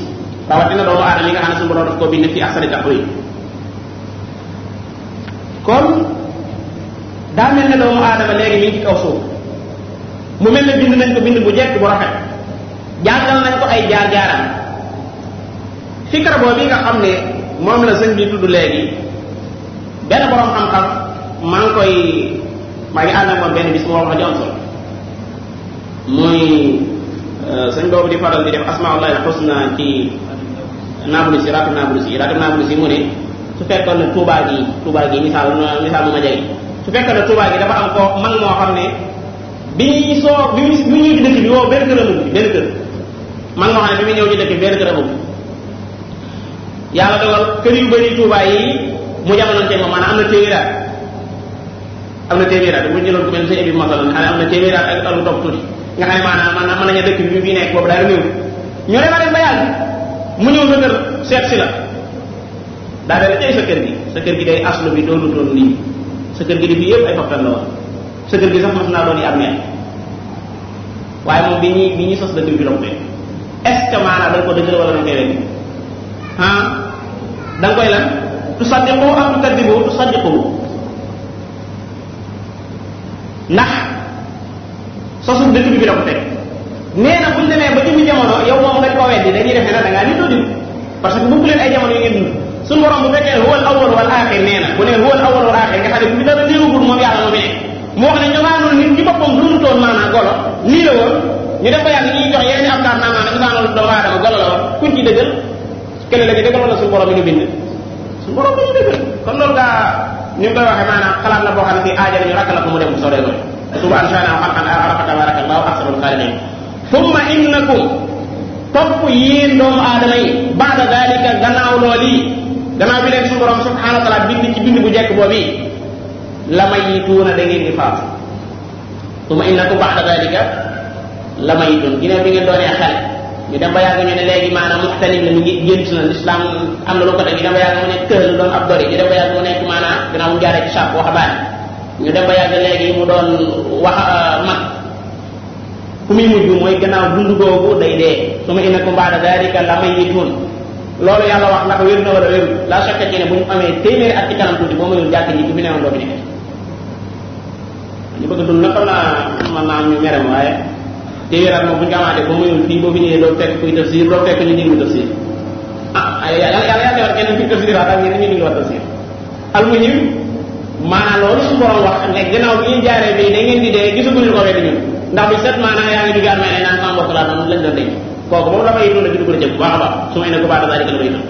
rawatina doomu aadama yi nga xam ne suñu borom daf koo bind fi ahsani taqwiim kon daa mel ne doomu aadama léegi mi ngi ci kaw suuf mu mel ne bind nañ ko bind bu jekk bu rafet jàngal nañ ko ay jaar-jaaram fikra boobu nga xam ne moom la sëñ bi tudd léegi benn borom xam-xam maa ngi ànd ak moom benn bis mu wax ju am solo muy sëñ boobu di faral di def asmaullahi alxusna ci Nablus yi raatib Nablus yi mu ne su fekkoon ne Tuubaa gi misaal mu ma jege su fekkoon ne Tuubaa gi dafa am ko mag moo xam ne bi ñuy ci dëkk bi woo benn kër amul benn kër mag moo xam ne bi muy ñëw ci dëkk bi benn kër amul yàlla dogal kër yu bëri Tuubaa yi mu jamonante moom maanaam am na téeméeraat bu ñu jëloon ku mel ne bi masalan xam ne am na téeméeraat ak lu topp tuuti nga xam ne maanaam mën nañu dëkk bi bii nekk boobu daal néew ñu dem ba yàgg mu ñëw sa kër seet si la daa dale tey sa kër gi day aslu bi doonu doon nii sa kër gi di fii yëpp ay faftan la woon sa kër gi sax mas naa doon yi am neen waaye moom bi ñuy sos dëkk bi la ko fekk est-ce que maanaam da nga ko dëggal wala da nga koy wekk da nga koy lan tu saddiqu am tu kaddibu tu saddiqu ndax sosu dëkk bi la ko teg nee na buñu demee ba jëmmi jamono yow moom dañ ko weddi dañuy def ne nag da ngaa nitoo dim parce que bëgg leen ay jamono yu ngeen dund suñu borom bu fekkee huwa al awwal wal axir nee na bu ne huwa al awwal wal axir nga xam ne bu dara déewagul moom yàlla moo fi nekk mu wax ne ñogaanoon nit ci boppam dundutoon maanaam golo lii la woon ñu def ba yàgg ñuy jox yeneen afkaar naan maanaam isaanoon doomu aadama golo la woon kuñ ci dëggal kële la ci dëggal wala suñu borom bi ñu bind suñu borom bi ñu dëggal kon loolu daa ñu koy waxee maanaam xalaat la boo xam ne fii aaja nañu rakk la ko mu dem bu soree loolu suba anshaana xalqan aaxara fa tabarakallahu ahsanul xaaliqiin thumma innakum topp yéen doomu aadama yi baada dalika gannaaw loolu yi gannaaw bi leen suñu borom subhanahu wa taala bind ci bind bu jekk boobu la mayituuna da ngeen di faatu thumma innakum baada dalika la mayituun ginnaaw bi ngeen doonee xel ñu dem ba yàgg ñu ne léegi maanaam muxtalim la ñu ngi gént na l'islam am na lu ko teg ñu dem ba yàgg mu nekk kër doon ab dori ñu dem ba yàgg mu nekk maanaam gannaaw mu jaaree ci sàpp waxabaane ñu dem ba yàgg léegi mu doon wax mag fu muy mujj mooy gannaaw dund googu day dee su ma innakum baada dalika la mayituun loolu yàlla wax naka wér na wala wér la chaque ci ne bu ñu amee téeméeri at ci kanam tuuti boo mayul jàkk ji ku fi newoon doo fi nekk ñu bëgg dund nag xam naa mën naa am ñu merem waaye téeméeri at moom bu ñu ko amaatee boo mayul fii boo fi ñëwee doo fekk kuy tafsir doo fekk ñu déglu tafsir yàlla defar kenn fi tafsir waat ak ñeneen ñu ngi wax tafsir almuhim maanaam loolu su borom wax ne gannaaw bi ñuy jaaree bi da ngeen di dee gisaguñu ko weddi ñun ndax bi set maanaam yaa ngi dugaat may naan sama mbokk laa doon lañ doon denc kooku moom dafay dund ci dugg jëm bu baax a baax su ma ne ko baata dalika la bay tam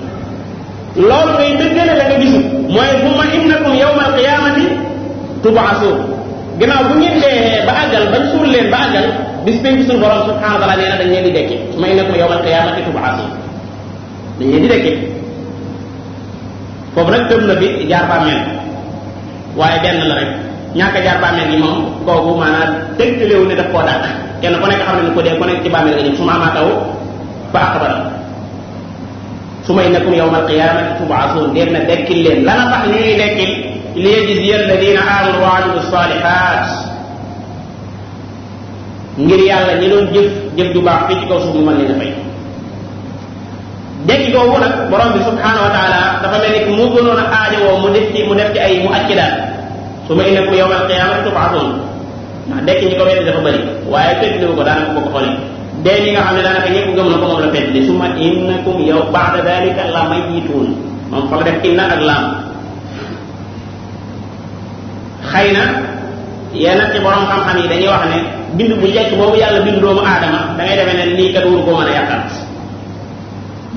loolu ngay dëggale la nga gisu mooy bu ma innakum yawma alqiyamati tub'asun gannaaw bu ngeen dee ba àggal bañ suul leen ba àggal bis penc suñu borom subhanahu wa taala nee na dañ leen di dekki su ma innakum yawma alqiyamati tub'asun dañ leen di dekki foofu nag tëb na bi jaar bàmmeel waaye benn la rek ñàkk a jaar bàmmeel gi moom kooku maanaam tegtalewu ne daf koo dàq kenn ku nekk xam ne ko dee ku nekk ci bàmmeel nga jëm su ma amaataw fa aqbala summa innakum yawma alqiyamati tub'athun def na dekkil leen lana tax ñuy dekkil li yajziya alladina amanu wa amilu salihat ngir yàlla ñi doon jëf ju baax fii ci kaw suuf mu mën leen a fay dekki googu nag borom bi subhanahu wa taala dafa mel ni mu gënoon a aajowoo mu def ci ay mu accidaat summa innakum yawma alqiyamati tub'athun ndax dekki ñi ko weddi dafa bëri waaye feddliwu ko daanaka boo ko xoolee dee ñi nga xam ne daanaka ñëpp gëm na ko moom la feddli summa innakum yow ba'da dalika la mayitun moom fa la def inna ak laam xëy na yenn ci borom xam-xam yi dañuy wax ne bind bu njëkk boobu yàlla bind doomu aadama da ngay defee ne lii kat wuru koo mën a yàqal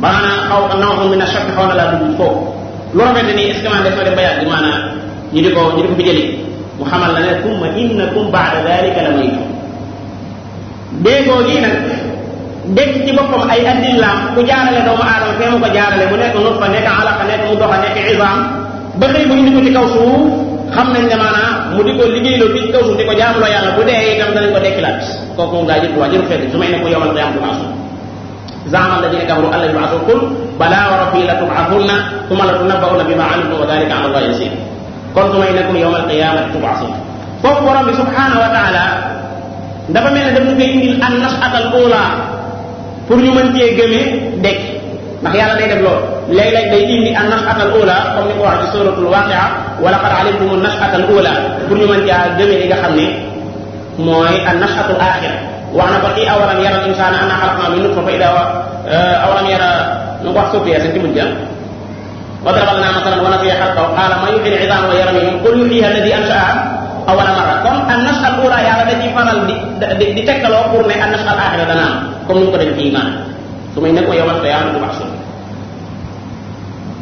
maanaam xaw nawxum min ashakk xaw na laa dugg foofu lu rafet nii est ce que man def na dem ba yàgg maanaam ñu di ko fi jëli mu xamal la ne summa innakum ba'da dalika la mayitun déegoo gii nag dekk ci boppam ay addillaam ku jaarale doomu aadama fee mu ko jaarale mu nekk nutfa nekk alaqa nekk mu doxa nekk isaam ba xëy bu indi ko ci kaw suuf xam nañ ne maanaam mu di ko liggéeyloo fii ci kaw suuf di ko jaamuloo yàlla bu dee itam danañ ko dekkilaat kooku moom gaa jël waa jëru fekk su may ne ko yowmal qiyaama tub'asun za'ama alladina kafaru an lan yub'asu qul bala wa rabbi la tub'asunna thumma la tunabba'unna bima 'amiltum wa dhalika 'ala allahi yasir kon su may ne ko yowmal qiyaamati tub'asun foofu borom bi subhanahu wa ta'ala dafa mel ne daf ñu koy indil an nas'atal ula pour ñu mën cee gëmee dekk ndax yàlla day def loolu léeg-léeg day indi an nas'atal ula comme ni ko wax ci suratul waqi'a wa laqad alimtum an nas'atal ula pour ñu mën caa gëmee li nga xam ne mooy an nas'atul axira wax na ko ci awalam yara al insana anna xalaqna min nutfa fa ida awalam yara nu ko wax sofiya seen ci mujj wa daraba lana masalan wa nasiya xalqahu qala man yuhyi al idama wa yaramihi qul yuhyiha alladi ansha'aha awala marra comme an nas'al ula yàlla da ciy faral di tegtaloo pour ne an nas'al axira dana am comme ni mu ko def ci iman su may nekk yowmal qiyaama tub'asun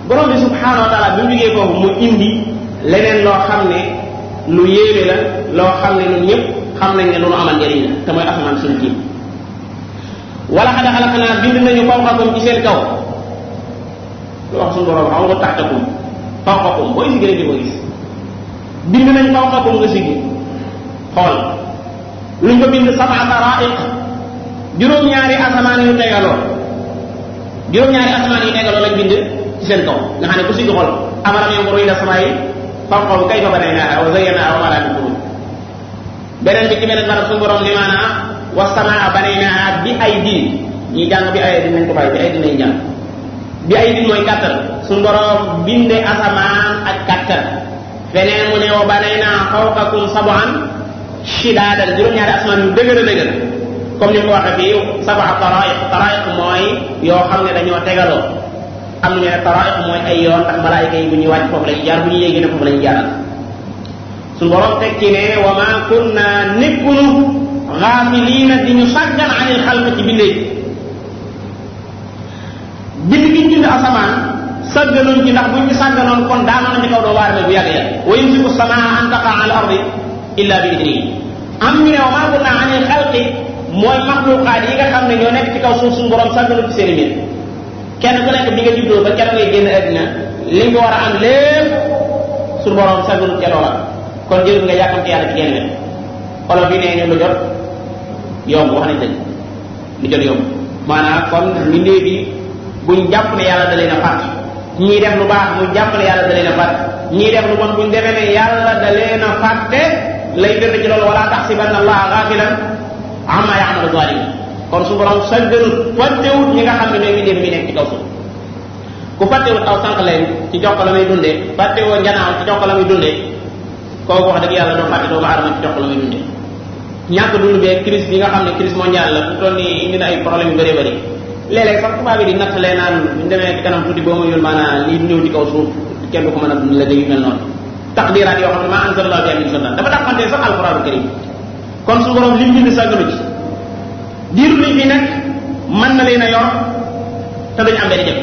borom bi subhanahu wa taala bi mu jógee foofu mu indi leneen loo xam ne lu yéeme la loo xam ne ñun ñëpp xam nañ ne lu nu amal njëriñ la te mooy asamaan suñu tiim wala xad xalaqnaa bind nañu fawqakum ci seen kaw lu wax suñu borom xam nga taxtakum fawqakum booy si gën a di ko gis bind nañ fawqakum nga siggi xool luñ ko bind sab'a taraa'iq juróom-ñaari asamaan yu tegaloo lañ bind ci seen kaw nga xam ne ku siggi xool amaram yanzuru ila samaa'i fawqahum kayfa banaynaahaa wa zayyanahaa wa maa lahaa min furuuj beneen bi ci beneen barab suñu borom li maanaa wa samaa banaynaahaa bi aydin ñi jàng bi aydin nañ ko bàyyi bi aydin nañ jàng bi aydin mooy kàttan suñu borom binde asamaan ak kàttan feneen mu ne wa banaynaa fawqakum sab'an shidaadan juróom-ñaari asamaan yu dëgër a dëgër comme ni mu ko waxee fii sab'a taraa'iq mooy yoo xam ne dañoo tegaloo am na ñu ne taraa'iq mooy ay yoon ndax malaayika yi bu ñuy wàcc foofu lañu jaar bu ñuy yéegi ne foofu lañu jaaral suñu borom teg ci ne wa ma kunna nekkunu gaafiliina di ñu sàggan anil xalq ci bindee bind gi ñu bind asamaan sàgganoon ci ndax buñ ci sàgganoon kon daanoon na ci kaw doo waar bu yàgg yàgg wa yumsiku samaa an taqaa ala ardi illa bi idnihi am ñu ne wa ma kunna anil xalqi mooy maxluqaat yi nga xam ne ñoo nekk ci kaw suuf suñu borom sàgganu ci seen mbir kenn ku nekk bi nga juddoo ba kenn ngay génn àddina li nga war a am lépp suñu borom sàgganu ca loola kon jërul nga yàkkamte yàlla ci genn wet olof yi nee ñu lu jot yomb wax nañ dëgg lu jot yomb maanaam kon mbindee bi buñ jàpp ne yàlla da leen a fàtt ñii def lu baax buñ jàpp ne yàlla da leen a fàtt ñii def lu bon buñ defee ne yàlla da leen a fàtte lay gën ci loolu wala taxsibanna allaha gaafilan amma ya'malu zalimun kon su borom sàgganut fàttewut ñi nga xam ne ñooy mbindee mi nekk ci kaw suuf ku fàttewut aw sànq leen ci jox ko la muy dundee fàttewoo njanaaw ci jox ko la muy dundee kooku wax dëgg yàlla doo fàtte doomu aadama ci jox ko la muy dundee ñàkk dund bee crise bi nga xam ne crise mondiale la fu toll nii indi na ay problème yu bëree bëri léeg-léeg sax tubaab yi di nattalee naan buñu demee ci kanam tuuti boo ma yul maanaam lii ñëw ci kaw suuf kenn du ko mën a dund la yu mel noonu taqdiraat yoo xam ne maa anzalallahu bihaa min sultaan dafa dàqante sax alquraanu karim kon su borom li mu bind sàgganu ci diiru liñ fi nekk mën na leen a yor te duñu am benn jafe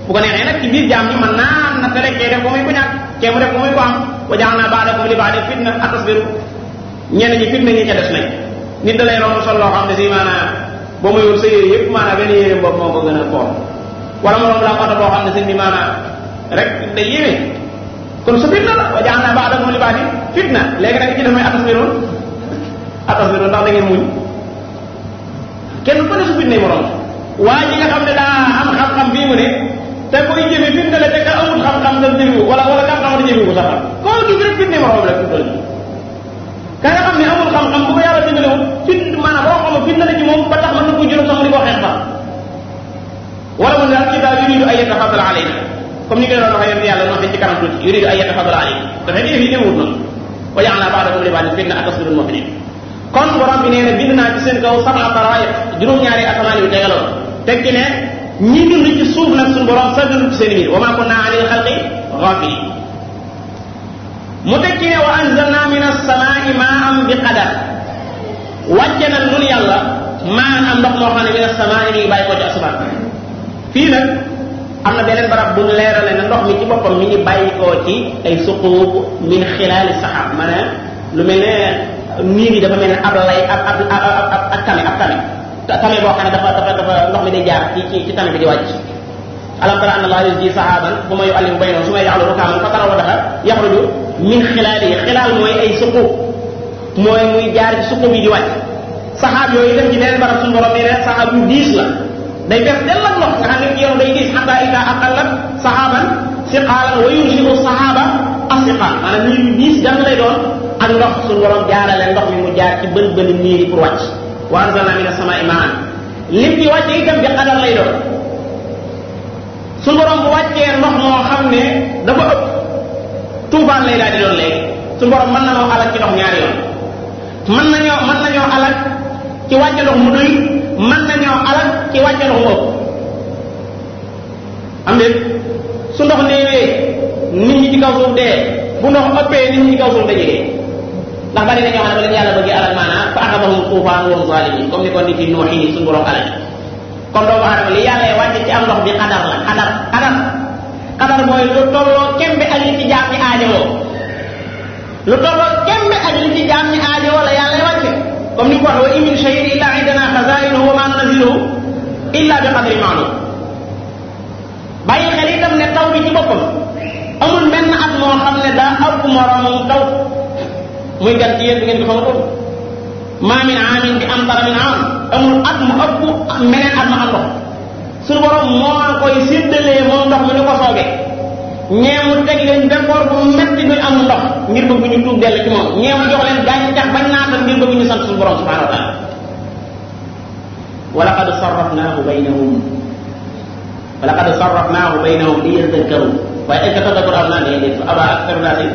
bu ko neexee nag ci biir jaam ñi mën naa nattale kee def ko muy ko ñàkk kee mu def ko muy ko am wa ja'alnaa ba'dakum li ba'din fitna atasbiru ñenn ñi fitna ñi ca des nañ nit da lay romb sol loo xam ne si maanaam boo muy wut sa yére yëpp maanaam benn yére boobu moo ko gën a foor wala mu romb la oto boo xam ne seen bi maanaam rek day yéeme kon sa fitna la wa ja'alnaa ba'dakum li ba'din fitna léegi nag ci def may atasbiru ndax da ngeen muñ kenn ku ne su fitna yi morom waa ji nga xam ne daa am xam-xam bii mu ne te koy jëfe fi mu ne la te ka amul xam-xam nga jëfe wala xam-xam da jëfe ko sax koo gis rek fi ne ma la fi toll ka nga xam ne amul xam-xam bu ko yàlla dimbalewul fi maanaam boo xam fi na la ci moom ba tax mën na ko juróom sax di ko xeex sax wala mu ne daal kii daal yuridu ay yatafaddal alayna comme ni ko doon waxee yàlla wax ci kanam tuuti yuridu ay yatafaddal alayna dafay def yi demewut noonu wa ja'alna ba'dakum li ba'din fitna atasbirul mu'minin kon borom bi nee na bind naa ci seen kaw sab'a taraa'if juróom-ñaari asamaan yu tegaloo tekki ne ñi dund ci suuf nag suñu borom sàggalu ci seen mbir wa ma kunna 'anil khalqi ghafilin mu tekki ne wa anzalna minas samaa'i maa'an bi qadar wàcce na nun yàlla maan am ndox moo xam ne minas samaa'i mi ngi bàyyi ko ci asamaan fii nag am na beneen barab bu leerale na ndox mi ci boppam mi ngi bàyyi koo ci ay suquub min xilaali saxaab maanaam lu mel ne niir yi dafa mel ne ab lay ab tame boo xam ne dafa ndox mi day jaar ci tame bi di wàcc alam tara anna allaha yusji sahaban bu ma yu'allimu baynahum summa yaj'alu rukaman fa taraw daxa yaxruju min xilaalihi xilaal mooy ay suquub mooy muy jaar ci suquub yi di wàcc saxaab yooyu dem ci beneen barab suñu borom nee ne saxaab yu diis la day def del ak ndox nga xam ne ci yow day diis hatta ida aqallat sahaban siqaalan wa yurshidu sahaba asiqaal maanaam niir yu diis gan lay doon ak ndox suñu borom jaarale ndox mi mu jaar ci bën niir yi pour wàcc wa anzalna minas samaa'i maa'an lim ci wàcce itam bi qadar lay doon suñu borom bu wàccee ndox moo xam ne dafa ëpp tuufaan lay daal di doon léegi suñu borom mën na noo alak ci ndox ñaari yoon mën nañoo alak ci wàcce ndox mu doy mën nañoo alak ci wàcce ndox mu ëpp am déet su ndox néewee nit ñi ci kaw suuf dee bu ndox ëppee nit ñi ci kaw suuf dañuy dee ndax bari na ñoo xam ne ba leen yàlla bëggee alal maanaam fa axadahum tuufaan wa hum zalimin comme ni ko nit yi Nuux yi suñu borom alal comme doomu aadama li yàlla wàcce ci am ndox bi xadar la xadar mooy lu tolloo kembe ak li ci jaam ñi aajowoo lu tolloo kembe ak li ci jaam ñi aajowoo la yàlla wàcce comme ni ko waxee wa in min shay'in illa indana xazaa'inuhu wa ma nunazziluhu illa bi qadrin ma'lum bàyyi xel itam ne taw bi ci boppam amul menn at moo xam ne daa ëpp moromam taw muy gan ci yéen bi ngeen ko xamatul maa min aamin bi amtara min aam amul at mu ëpp meneen at ma am ndox suñu borom moo koy séddalee moom ndox mi ñu ko soobee ñeemu teg leen bekkoor bu metti duñ am ndox ngir bëgg ñu tuub dellu ci moom ñeemu jox leen gàncax bañ naatal ngir bëgg ñu sant suñu borom subhanahu wa taala wa laqad sarrafnaahu baynahum li yadhakkaru waaye est-ce que tadakkur am naa ne fa aba aktaru naasi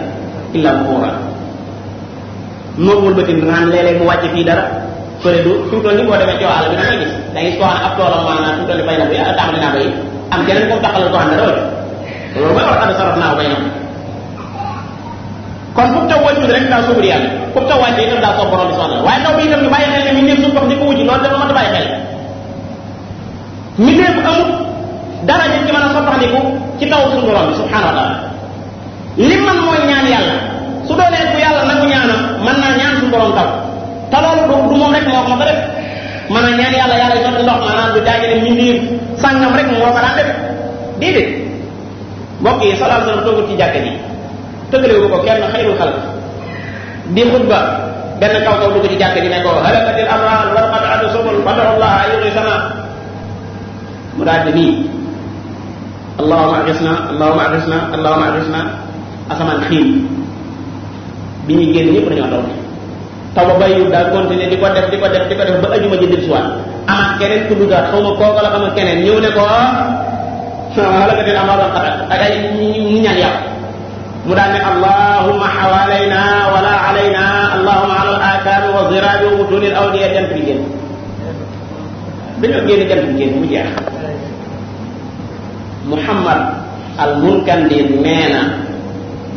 illa kufura noobul bëtin naan léeg-léeg mu wàcc fii dara fële du fi mu toll nii boo demee ci àll bi da ngay gis da ngay koo xam ne ab toolam maanaam fi mu toll nii bay na bi tàmbali naa bay am keneen comme taxalal koo xam ne dara loolu mooy war a saraf naa bay na kon fu mu taw wàccul rek daa sobri yàlla fu mu taw wàccee itam daa soob borom bi soxla waaye taw bi itam ñu bàyyi xel ne mi ñëpp suñu dox di ko wuti loolu dafa mën a bàyyi xel mi lépp amul dara ci mën a soppaxndiku ci taw suñu borom bi subhanahu wa taala li man mooy ñaan yàlla su doonee ku yàlla nangu ñaanam mën naa ñaan suñu borom taw te loolu du moom rek moo ko def mën naa ñaan yàlla yàlla sotti ndox maanaam du jaage ne mbindiir sàngam rek moo ko daan def déedéet mbokk yi sallallahu alayhi wasallam toogul ci jàkka ji tëggalewu ko kenn xayrul xalq di xutba benn kaw dugg ci jàkka ji ne ko halakatil amwal wal qat'atu subul fad'u Allah yughithana mu daal di nii allahumma aghithna asamaan xiin bi ñuy génn ñëpp dañoo taw ba bàyyiwul daal continuer di ko def ba ajuma ji dil suwaat amaat keneen ku duggaat xaw ma kooku la xam keneen ñëw ne ko halakatil amwal wal qat'atu ak ay ñu ñaan yàlla mu daal ne allahumma hawalayna wala alayna allahumma ala al akami wa zirabi wa butuni al awliya jant bi génn dañoo génne jant bi génn mu jeex Muhammad al Munkandir nee na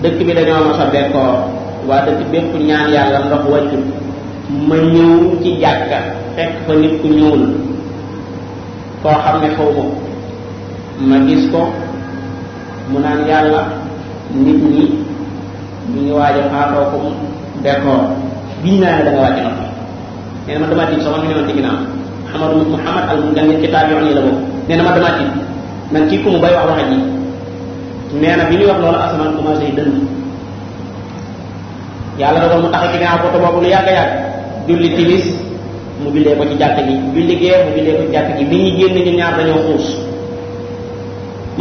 dëkk bi dañoo mos a bekkoor waa dëkk bépp ñaan yàlla ndox wàccul ma ñëw ci jàkka fekk fa nit ku ñuul koo xam ne xaw ma gis ko mu naan yàlla nit ñi ñu ngi waaj a faatoo ko bekkoor biñ naa ne da nga wàcc ndox nee na ma dama tiit sama mi newoon ci ginnaaw Muhammad al Munkandir ci taabi'un yi la boobu nee na ma dama tiit man kii ku mu bay wax waxe ji nee na bi ñuy wax loolu asamaan commencé dënd yàlla dogal mu tax ci ginnaaw ko boobu lu yàgg julli timis mu jullee ko ci jàkk ji julli gee mu jullee ko ci jàkk ji bi ñu génn ñu ñaar dañoo xuus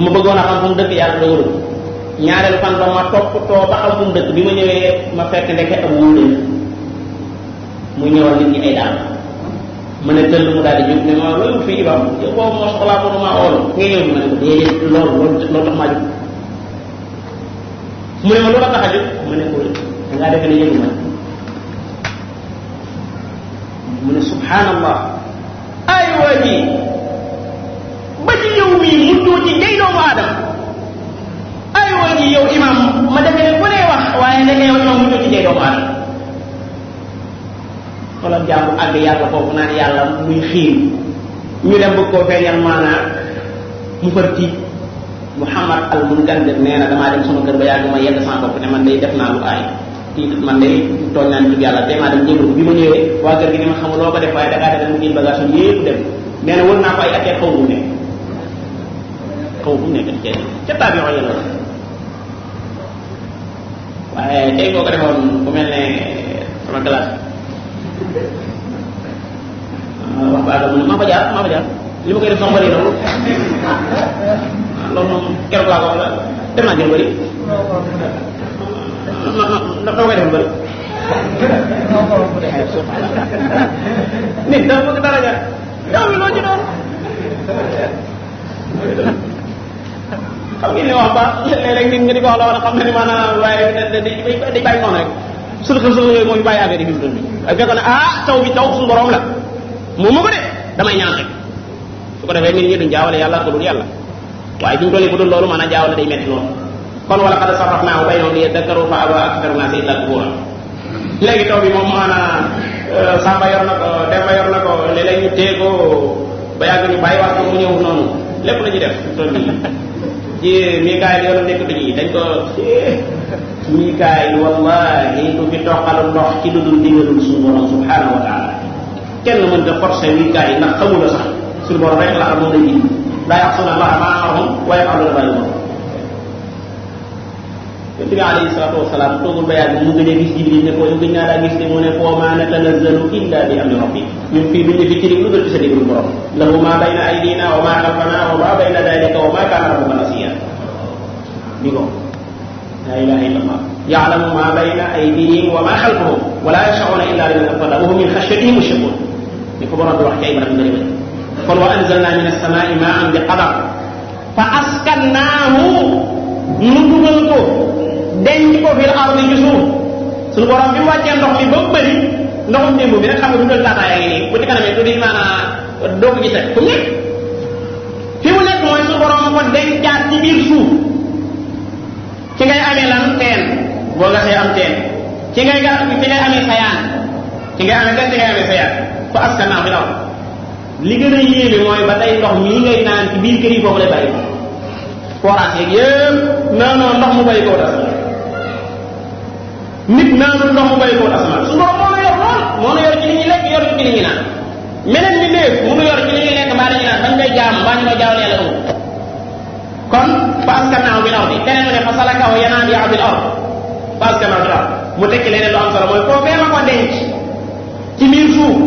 mu bëggoon a xam fu mu dëkk yàlla dogalul ñaareelu fan ba ma toppatoo ba xam fu mu dëkk bi ma ñëwee ma fekk ndeke am wuute mu ñëwal nit ñi ay daal ma ne tëll mu daal di jóg ne ma loolu fii ba yow boobu moo soxlaa ko maa oolu nga ñëw ma ne ko déedéet loolu tax maa jóg mu ne ma lu la tax a jóg ma ne ko dangaa defe ne yëgu ma mu ne subhanallah ay waa ji ba ci yow mii muddoo ci ngay doomu aadama ay waa ji yow imam ma defe ne ku ne wax waaye ndeke yow imam muddoo ci ngay doomu aadama xoolal jàmm àgg yàlla foofu naan yàlla muy xiin ñu dem bëgg koo feeñal maanaa mu far tiit Muhammad al Munkandir nee na damaa dem sama kër ba yàgg ma yedd sama bopp ne man day def naa lu aay kii man day tooñ naa nit yàlla te maa dem jégalu bi ma ñëwee waa kër gi ni ma xamul loo ko def waaye dakaa dem mu jël bagage am yépp dem nee na wër naa ko ay atee xaw mu ne xaw mu nekk ca taab yoo yëla waaye tey boo ko defoon bu mel ne sama classe wax ba àggal mu ne maa fa jaar li ma koy def sax bëri na loolu moom keroog laa ko wax la dem naa jël bëri ndax dama koy def bëri nit dafa bëgg daraja yow mi loo ci doon xam ngeen ne wax ba léeg-léeg nit nga di ko wax la war a xam ne ni maanaam waaye day bàyyi noonu rek sulxal yooyu mooy bàyyi affaire yi fi mu toll nii ak fekk ne taw bi taw suñu borom la moom ma ko de damay ñaan rek su ko defee nit ñi duñ jaawale yàlla ko dul yàlla waaye fi mu toll nii bu dul loolu maanaam jaawale day metti loolu kon wala qad sarrafnaahu baynahum liyadakkaru fa abaa aktaru naasi illaa kufuuran léegi taw bi moom maanaam Samba yor na ko Demba yor na ko léeg-léeg ñu téye ko ba yàgg ñu bàyyi wax ko mu ñëw noonu lépp la ñu def fi mu toll nii ci Mikaayil yoonu nekkatu ñi dañ ko Mikaayil wallahi du fi toqalu ndox ci lu dul digalul suñu borom subhanahu wa taala kenn mënta forcé Mikaayil ndax xamula sax suñu borom rek la am moom lay ji laa yaxsuuna allaha maa amarahum wa yaf'aluuna maa yu'maruun yonent bi alayhi salaatu wasalaam toogul ba yàgg mu gën a gis Jibril ne ko yow gën naa daa gis te mu ne wa maa natanazzalu illa bi amri rabbi ñun fii duñu fi ciri lu dul ci sa digalul borom lahu maa bayna aydina wa maa xalfanaa wa maa bayna dalika wa maa kaana rabbuka nasiya bi ko laa ilaha illa allah ya'lamu maa bayna aydihim wa maa xalfahum wa laa yash'uuna illa liman irtadaa wa hum min xashyatihi mushfiquun ni ko borom bi wax ci ay barab yu bëri kon wa anzalnaa mina as-samaa'i maa'an bi qadar fa askannaahu nu dugal ko denc ko fil ardi ci suuf suñu borom bi mu wàccee ndox mi ba mu bëri ndoxum démb bi nag xam nga dundal taataaya ngi nii bu ci kanamee tuddi maanaam doo ko gis rek fu mu nekk fi mu nekk mooy suñu borom ko dencaat ci biir suuf ci ngay amee lan teen boo gasee am teen ci ngay amee sayaan ci ngay amee sayaan fa askanaa fil ardi li gën a yéeme mooy ba tey ndox mii ngay naan ci biir kër yi foofu lay bàyyi forage yeeg yëpp naanoo ndox mu bàyyi koo asamaan nit naanul ndox mu bàyyi koo asamaan su borom moo na yor lool moo na yor ci li ñuy lekk yor ci li ñuy naan meneen mi néef mu nu yor ci li ñuy lekk mbaa dañuy naan bañ koy jaam mbaa ñu koy jaawale yàlla amul kon fa askannaahu bil ardi keneen mu ne fa salakahu yanaabi'a bil ardi fa askannaahu bil ardi mu tekki leneen lu am solo mooy foofee ma ko denc ci biir suuf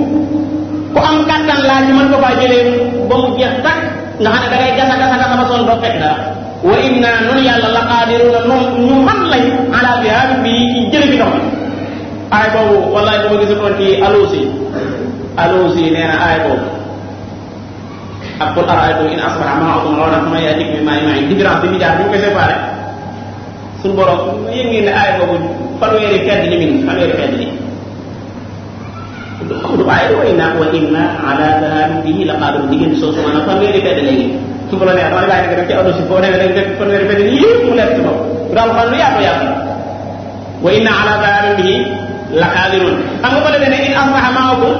ku am kattan laa ñu mën ko faa jëlee ba mu jeex takk nga xam ne da ngay gasa ba sonn doo fekk dara wa inna nun yàlla la qaadiruuna noonu ñu man lañ ala bihaab bi ci jële bi ndox mi aay boobu wallahi dama gisatoon ci alusi nee na aay boobu ak qul araaytum in asbaha maa'ukum ghawran faman ya'tiikum bi maa'in ma'iin différence bi mu jaar bi ñu koy séparé suñu borom yëg ngeen ne aay boobu fanweeri fedd li min fanweeri fedd li du aay wa inna ala dhahabin bihi la qaadiruun diggante soosu maanaam fanweeri fedd léegi su ko la neex dama bàyyi nga def ci auto si boo demee da nga def fanweeri fedd yëpp mu leer ci bopp daal xam lu yaatu wa inna ala dhahabin bihi la qaadiruun xam nga ko defee ne in asbaha maa'ukum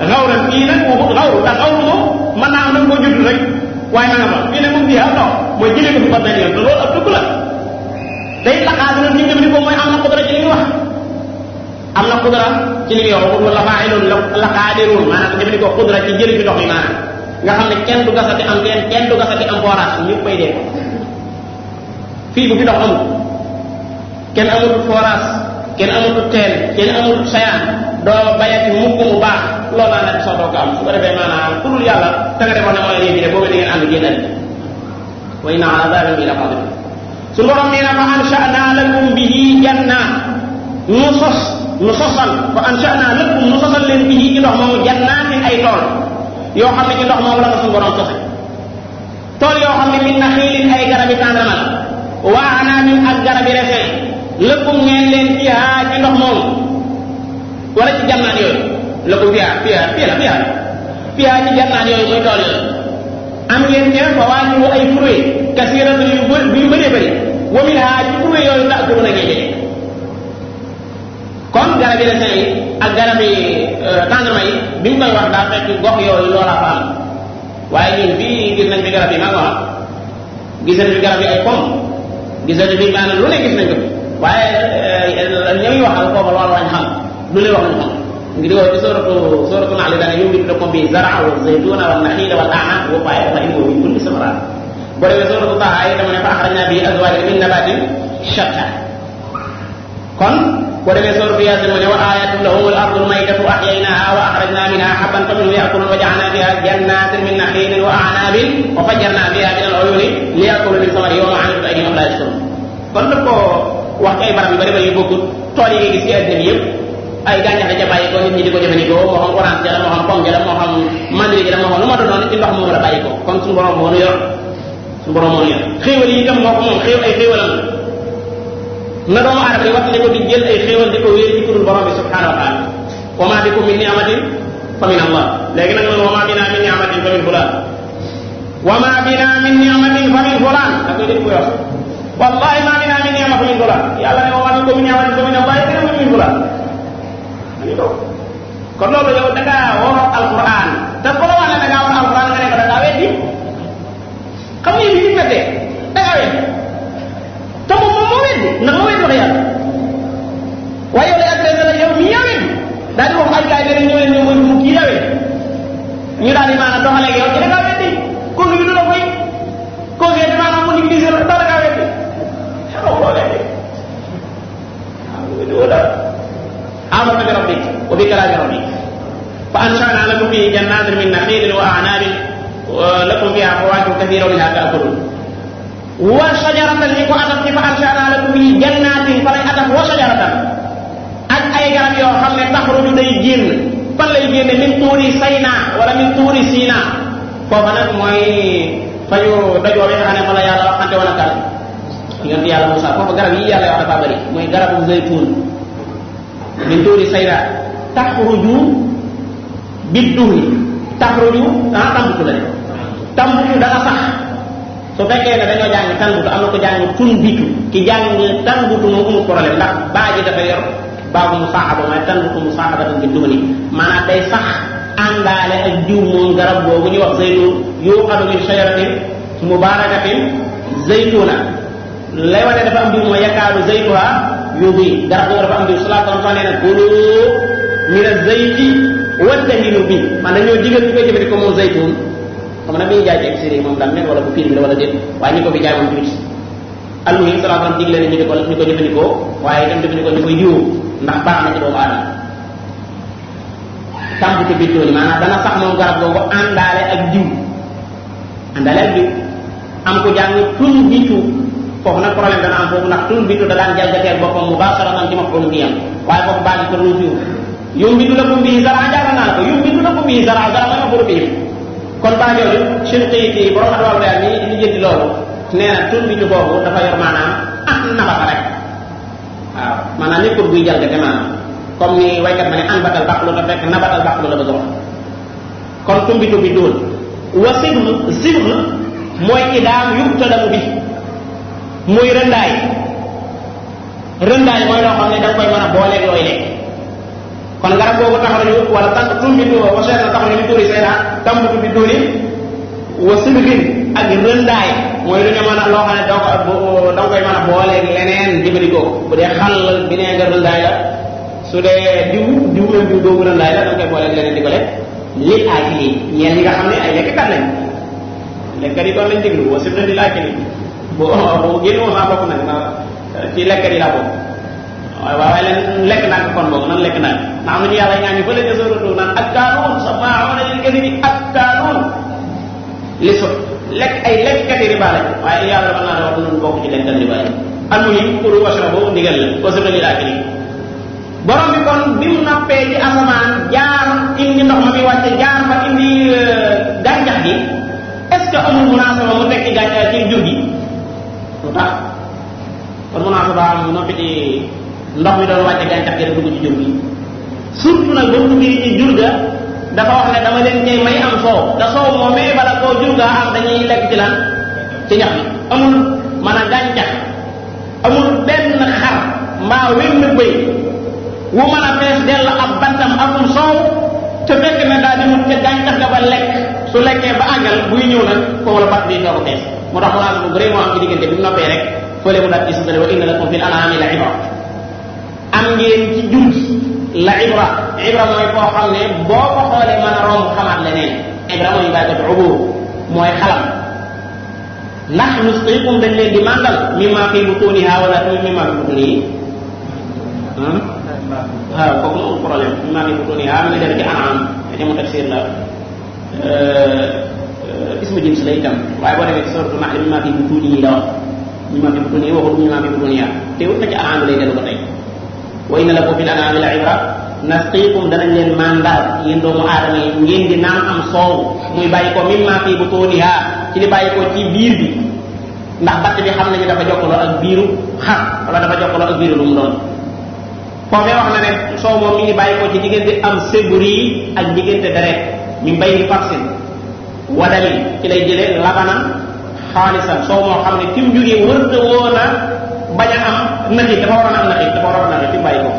ghawran fii nag waxut xawru ndax xawru moom mën naa am da nga koo judd rek waaye na nga fa fii nag moom bii am ndox mooy jëlee ko fi ba benn yoon te loolu ab dugg la day la qaadiruun li ñu jëfandikoo mooy am na qudra ci li ñu wax am na qudra ci li ñuy wax waxut wala faa'iluun la qaadiruun maanaam jëfandikoo qudra ci jëlee fi ndox mi maanaam nga xam ne kenn du gasati am kenn du gasati am forage ñëpp bay dee fii bu fi ndox amul kenn amatul forage kenn amatul teen kenn amatul sayaan doo bayati mukk mu baax loolaa nag soo doo ko am su ko defee maanaam ku dul yàlla te nga defoon ne mooy lii bi de boobu di ngeen ànd génnal wa inna ala zalika la qadir su borom nee na fa ansha'na lakum bihi jannat nu sosal fa ansha'na lakum nu sosal leen bihi ci ndox moomu jannatin ay tool yoo xam ne ci ndox moomu la ko suñu borom sose tool yoo xam ne min naxiilin ay garabi tàndarma wa anaabin ak garabi raisin lakum ngeen leen fiha ci ndox moomu wala ci jannaat yooyu lakum fiha ci jannaat yooyu muy tool yooyu am ngeen ne fa waajibu ay fruits kasiratun yu bëree bëri wa minha ci fruits yooyu ta'kuluna ngeen jëlee kon garabi raisin yi ak garabi tàndarma yi bi ñu koy wax daa fekk gox yooyu loola fa am waaye ñun fii gis nañ fi garab yi maa ngi gis nañ fi garab yi ay pomme gis nañ fi maanaam lu ne gis nañ ko waaye ñooy waxal foofu loolu lañ xam lu lay wax lu xam ngi di wax ci suratu Nahl dana yumbitu lakum bi zar'a wa zaytuna wa nakhila wal a'nab wa fa'idatun min kulli samarat boo demee suratu Taha yi dama ne fa akhrajna bi azwajan min nabatin shatta kon boo demee suratu Yasin mu ne wa ayatun lahumul ardul maytatu ahyaynaha wa akhrajna minha habban faminhu ya'kulun wa ja'alna fiha jannatin min nakhilin wa a'nabin wa fajjarna fiha min al-uyuni liya'kulu min thamarihi wa ma 'amilat aydihim la yashkurun kon daf ko wax ay barab yu bari bari yu bokkut tool yi ngay gis ci àddina bi yëpp ay gàncax da ca bàyyi ko nit ñi di ko jëfandikoo moo xam orange la moo xam pomme la moo xam mandarine la moo xam lu ma doon ci ndox moomu la bàyyi ko kon suñu borom moo nu yor suñu borom moo nu yor xéewal yi itam moo ko moom xéew ay xéewalam na doomu aadama yi wax ne ko di jël ay xéewal di ko wéer ci kudul borom bi subhanahu wa taala wa ma bikum min ni'matin fa min Allah léegi nag man wa ma bina min ni'matin fa min fulan wa ma bina min ni'matin fa min fulan da koy def ko yor wallahi ma bina min ni'matin fa min fulan yàlla ne wa ma bikum min ni'matin fa min Allah dina ma min fulan kon loolu yow da ngaa war alquran te ko la wax ne da ngaa war alquran nga ne ko da ngaa weddi xam nga ni ñu weddee da ngaa weddi te moom moo weddi ndax moo weddi wax yàlla waaye yow lay adressé la yow mi yaa weddi daal di wax ay gars yi ne ñoo leen ñëw mooy mu kii yaa weddi ñu daal di maanaam doxalee ak yow ci da ngaa weddi kooku bi du la koy kooku yi maanaam mu négligé la da ngaa weddi xaw loo weddi waaw آمن بربك وبكلام ربك فأنشأنا لكم فيه جنات من نخيل وأعناب لكم فيها فواكه كثيرة منها تأكلون وشجرة التي أتت فأنشأنا لكم فيه جنات فلا أتت وشجرة ak ay garab yoo xam ne taxruju day génn fan lay génne min tuuri sayna wala min tuuri sina foofa nag mooy fa ñu dajoo bi nga xam ne fa la yàlla waxante woon ak kàlla diggante yàlla Moussa foofa garab yi yàlla wax dafa bëri mooy garabu zaytun min tuuri sayna taxruju bidduhi taxruju tambutu la de tambutu dana sax su fekkee ne dañoo jàng tanbutu am na ko jàng tunbitu ki jàng tanbutu moo amul problème ndax baa ji dafa yor baabu musaahaba mooy tanbutu musaahadatan bi duhni maanaam day sax àndaale ak jiw moom garab boobu ñuy wax zaytun yuqadu min shajaratin mubarakatin zaytuna lay wane dafa am jiw mooy yakaadu zaytuha yóbbu garab boobu dafa am jiw sallallahu alayhi wa sallam nee na kulu min az-zayti wattahinu bi man dañoo digal ñu koy jëfandikoo moom zaytun xam na bi ñu jaay ci extérieur moom dam mel wala bu film bi la wala déet waaye ñi ko fi jaay moom tuuti almuhim sallallahu alayhi wa sallam digle ne ñu ko jëfandikoo waaye itam jëfandikoo ñu koy jiwu ndax baax na ci doomu aadama tàmbute bittooni maanaam dana sax moom garab boobu àndaale ak jiw am ko jàng tun bitu foofu nag problème dana am foofu ndax tun bitu da daan jalgateel boppam mu baax saratan ci maf'ul bi am waaye foofu baa gi ko ruusiw yumbitu lakum bihi zar'an jàngal naa la ko yumbitu lakum bihi zar'an dara mooy maf'ul bi kon baa jooju Shinqiiti borom Adwaa'ul Bayaan ni di jëndi loolu nee na tun bitu boobu dafa yor maanaam nabata rek waaw maanaam nekkul buy jalgate maanaam comme ni waykat ma ne an batal baqlu da fekk nabatal baqlu la bëgg a wax kon tumbitu bi dóol wa sibl mooy idaam yubtadamu bi muy rëndaay mooy loo xam ne da nga koy mën a booleeg looy lekk kon garab boobu taxaruñu wala tant tumbitu wa seet na taxaruñu bi tuuri sayna tambutu bi dóoli wa sibrin ak rëndaay mooy lu ñu mën a loo xam ne da nga koy mën a booleeg leneen jëfandikoo bu dee xal vinaigre rëndaay la su dee diw même diw doomu rëndaay la da nga koy booleeg leneen di ko lekk li aakili ñeen ñi nga xam ne ay lekkkat lañ lekkat yi doon lañ déglu wa sibrin li aakili boo génn woon naa bokk nag ci lekkat yi laa bokk waaye leen lekk naa ko kon boobu nan lekk naa na am nañu yàlla ñaan ñu fële ca sóoratu naan akkaaluun samaauna lil kadibi akkaaluun li so lekk ay lekkati riba lañ waaye yàlla mën naa ne wax nun bokk ci lekkal riba yi almuhim kulu washrabu ndigal la wasabal lil akili borom bi kon bi mu nappee ci asamaan jaar indi ndox ma mi wàcce jaar fa indi gàncax gi est-ce que amul munaasaba mu tekki gàncax ci jur gi lu tax kon munaasaba am noppi ci ndox mi doon wàcce gàncax gi rek dugg ci jur gi surtout nag ba mu duggee ci jur ga dafa wax ne dama leen cay may am soow te soow moomee bala koo jur ga am dañuy lekk ci lan ci ñax mi amul mën a gàncax amul benn xar mbaa wenn bëy wu mën a fees dell ab bantam akum soow te fekk ne daal di mut ca gàncax ga ba lekk su lekkee ba àggal buy ñëw nag foofu la bat bi soo ko fees moo tax munaasaba bu bëri moo am ci diggante bi mu noppee rek fële mu daal ci sudale wa inna lakum fil an'ami la ibra am ngeen ci jur gi la ibra mooy koo xam ne boo ko xoolee mën a romb xamaat leneen ibra mooy bàyyi ko ubur mooy xalam ndax nusqiikum dañ leen di màndal mimma fi butuniha wala mimma fi butunihi waaw kooku amul problème mimma fi butuniha mi ngi dem ci anam te mu tafsir la ismu jins la itam waaye boo demee ci suratu nahl mimma fi butunihi la wax mimma fi butunihi waxul mimma fi butuniha te wut na ci anam lay dellu ko tey wa inna lakum fil an'ami la ibra nasqiikum danañ leen mandal yéen doomu aadama yi ngeen di naan am soow muy bàyyi ko mimma fi butuniha ci li bàyyi ko ci biir bi ndax batt bi xam nañu dafa jokkaloo ak biiru xar wala dafa jokkaloo ak biiru lu mu doon foofee wax na ne soow moom mi ngi bàyyi ko ci diggante am séburi yi ak diggante deret mi bay ni farsin wadali ci lay jëlee labanan xaalisan soow moo xam ne fi mu jógee wërta woon a bañ a am naxit dafa waroon a am naxit dafa waroon a naxit fi mu bàyyi ko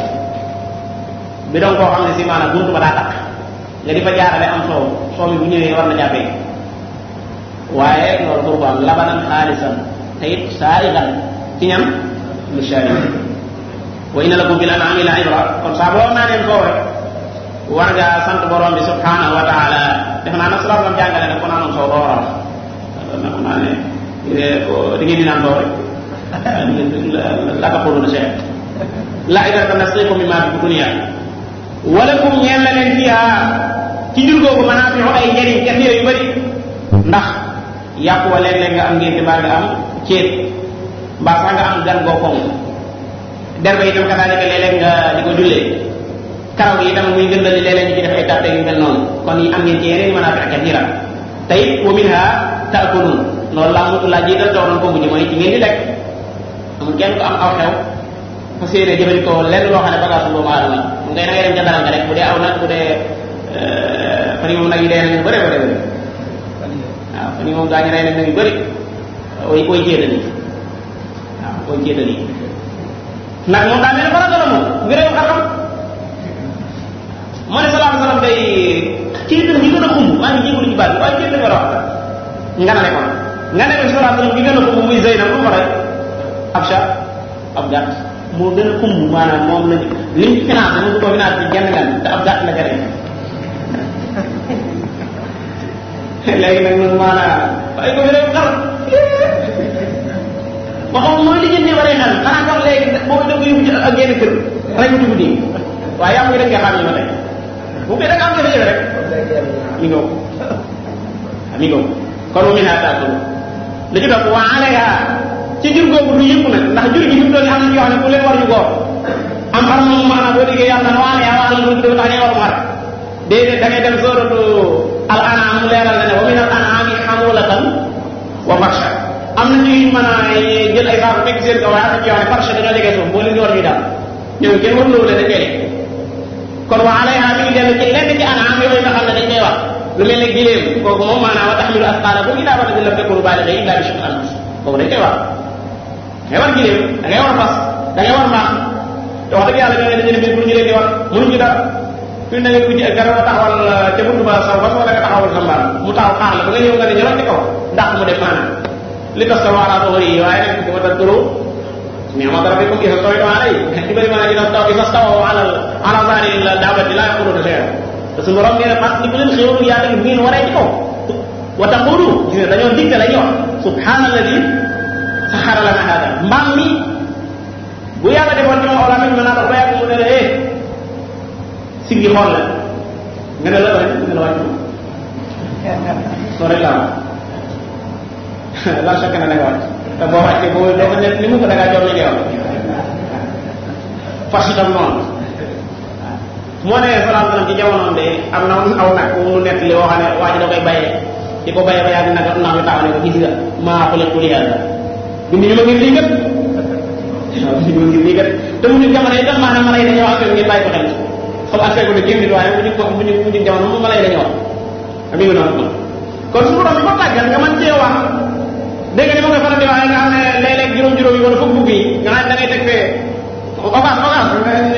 bi doon koo xam ne si maanaam buntu ba daa takk nga di fa jaarale am soow mi bu ñëwee war na jàppee waaye loolu pour ko am labanan xaalisan te it saarigan ci ñam li sharibi wa inna lakum fil an'ami la ibra kon saa boo naa neen soow rek war nga sant borom bi subhanahu wa taala def naa nag sulaam jàngale ne ko naanoon soow doo war a wax naa ne di ngeen di naan soow rek la taquluna shay'an la ibrata nasqiikum mimma fi butuniha wa lakum ñeel na leen fiha ci jur googu manaafi'u ay njëriñ kasiira yu bëri ndax yàpp wa léeg-léeg nga am ngénte mbaa nga am céet mbaa sax nga am gan goo koŋ der ba itam kadaalika léeg-léeg nga di ko jullee karaw gi itam muy gëndal li léeg-léeg ñu ci def ay tàppe yu mel noonu kon yi am ngeen ci yeneen manaafi'u kasiira te it wa minha ta'kulun loolu laa jiital dox nañ ko mujj mooy ci ngeen di lekk amul kenn ko am aw xew fa séenee jëfandikoo lenn loo xam ne bagage doomu aadama mu ngay na ngay dem ca dalal nga rek bu dee aw nag bu dee fan yi moom nag yi dee nañu bëri bëri waaw fan yi moom gaañu rey nañ yu bëri koy jéedali waaw koy jéedali nag moom daa mel ne farata la moom ngi réew xam-xam moo ne salaam salaam day ceetal gi gën a xumb maa ngi jégalu ci baat bi waaye ceetal nga wax nga ne kon nga ne bi salaam salaam gi gën a xumb muy Zeynab lu mu rey Absa ab gàtt moo gën a xumb maanaam moom la liñ financé mu ko financé ci genn gan te ab gàtt la jariñ léegi nag ñun maanaam waaye ko fi rek xar waxoon mooy li jëndee waree xel xanaa sax léegi boo ko yóbbu ci ak genn kër rek mu dugg nii waaye yaa ngi rek nga xam ñu ma tey bu fekkee da nga am jafe-jafe rek mi ngi kon mu min haataakum li ci topp waa alayha ci jur googu du yëpp nag ndax jur gi fi mu toll am na ci yoo xam ne ku leen war ñu góor am xar moom maanaam boo déggee yàlla na waa yaa waa la lu tax ne warum xar déedéet da ngay dem sooratu al an'am mu leeral na ne wa min al an'ami hamulatan wa farsha am na ñuy mën a jël ay saako teg seen kaw waaye am na ci yoo xam ne farsha dañoo jege suuf boo leen di war ñu daal ñoom kenn war loolu leen dañ koy lekk kon wa alayha mi ngi dellu ci lenn ci an'am yooyu nga xam ne dañ koy wax lu mel ne gileem kooku moom maanaam wa tahmilu asqalakum ilaa baladin lam takunu balighihi illaa bi shiqqil anfus kooku dañ koy wax ngay war gileem da ngay war fas da ngay war mbaax te wax dëgg yàlla ñoo ne dañu ne mbir pour ñu leen di war mënuñu dara fi da nga dugg ci garab taxawal ca buntu ba saw fas wala nga taxawal sa mbaar mu taxaw xaar la ba nga ñëw nga ne ñoroon ci kaw ndax mu def maanaam li tas sa waaraat ko yi waaye nag dama ta turu ni'mata rabbikum idha stawaytum alayhi ci bëri maanaam idha stawaw ala zahri la daabati la yaquluna shay'an te su borom nee na parce que bu leen xéwlu yàlla bu ngeen waree ci kaw wa taqulu gis nga dañoo digte la ñuy wax subhaanalladi saxara lana hada mbaam mi bu yàlla defoon ci moom aw làmmiñ mën naa dox ba yàgg mu ne la siggi xool la nga ne la wàcc nga ne la wàcc loolu rek la am la chaque na da nga wàcc te boo wàccee boo doo ko nekk li mu ko da ngaa jox li ngay wax fas itam noonu moo ne salaam salaam ci jamonoom de am na aw nag mu nekk li woo xam ne waa ji da koy bàyyee di ko bàyyee ba yàgg nag naaw yu taxaw ne ko gis nga maa xule kuli yàlla bindi ñu ma ngir lii kat waaw bindi ñu ma ngir lii kat te mu ñu jamono yi tax maanaam mala yi dañoo affaire ngeen bàyyi ko xel xam affaire ko ne génn nit waaye mu ñu jamono moom mala yi dañoo wax am ngi noonu kon su borom bi ko tàggal nga mën cee wax dégg nga ni ma koy faral di waxee nga xam ne léeg-léeg juróom-juróom yi wala fukk bugg yi nga xam ne da ngay teg fee ogas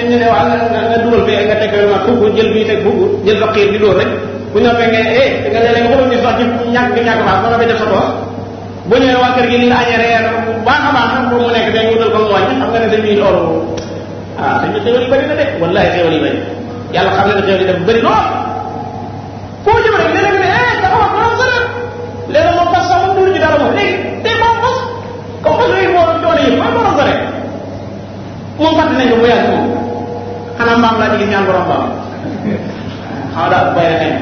ñu ne waa nga dugal fee nga teg fee ma fukk jël bii teg bugg jël faqiir di dóor rek bu ñu noppee nga te nga léeg-léeg nga xoolal ni sax ci ñàkk gi ñàkk baax ba nga def sa toos bu ñëwee waa kër gi li nga añee reer baax a baax pour mu nekk day wutal ko mu wàññi xam nga ne dañuy loolu dañ ne xéwal yi bëri na de wallahi xéwal yi bëri yàlla xam ne ne xéwal yi dafa bëri lool foo jëm rek léeg-léeg ne dafa wax borom sa rek léegi moom bas sax moom dul ci dara moom léegi te moom bas comme bas yooyu moo doon yëpp mooy borom sa rek moom fàtte nañ ko bu yàgg moom xanaa mbaam laa ci gis ñaan borom mbaam xaw daa bay rek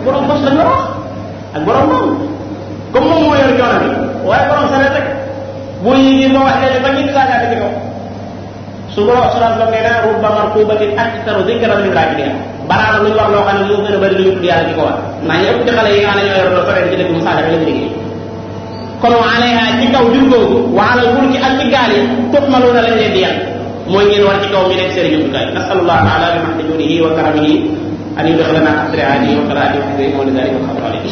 borom bas lañ war a wax ak borom mbaam comme moom moo yor coono bi waaye borom sa rek bu yi ba wax léegi ba ñi saagaate ci kaw su borom salaam la nee na rubba markubatin aktaru zikran min rakibiha baraana lu ñu wax loo xam ne moo gën a bëri lu ñu tudd yàlla ci ko war naa ñu ëpp ci xale yi nga xam ne ñoo yor loo faree ci dëkk mu saaga rek la ñu liggéey kon wa alayha ci kaw jur googu wa alal mulki ak ci gaal yi tuxmaluuna lañ leen di yàq mooy ngeen war ci kaw mi nekk seen jumtukaay nasalullah taala bi mahdi juudihi wa karamihi an yudxilana asri aadihi wa qaraati wa xisri wa lidalika wa xaru alayhi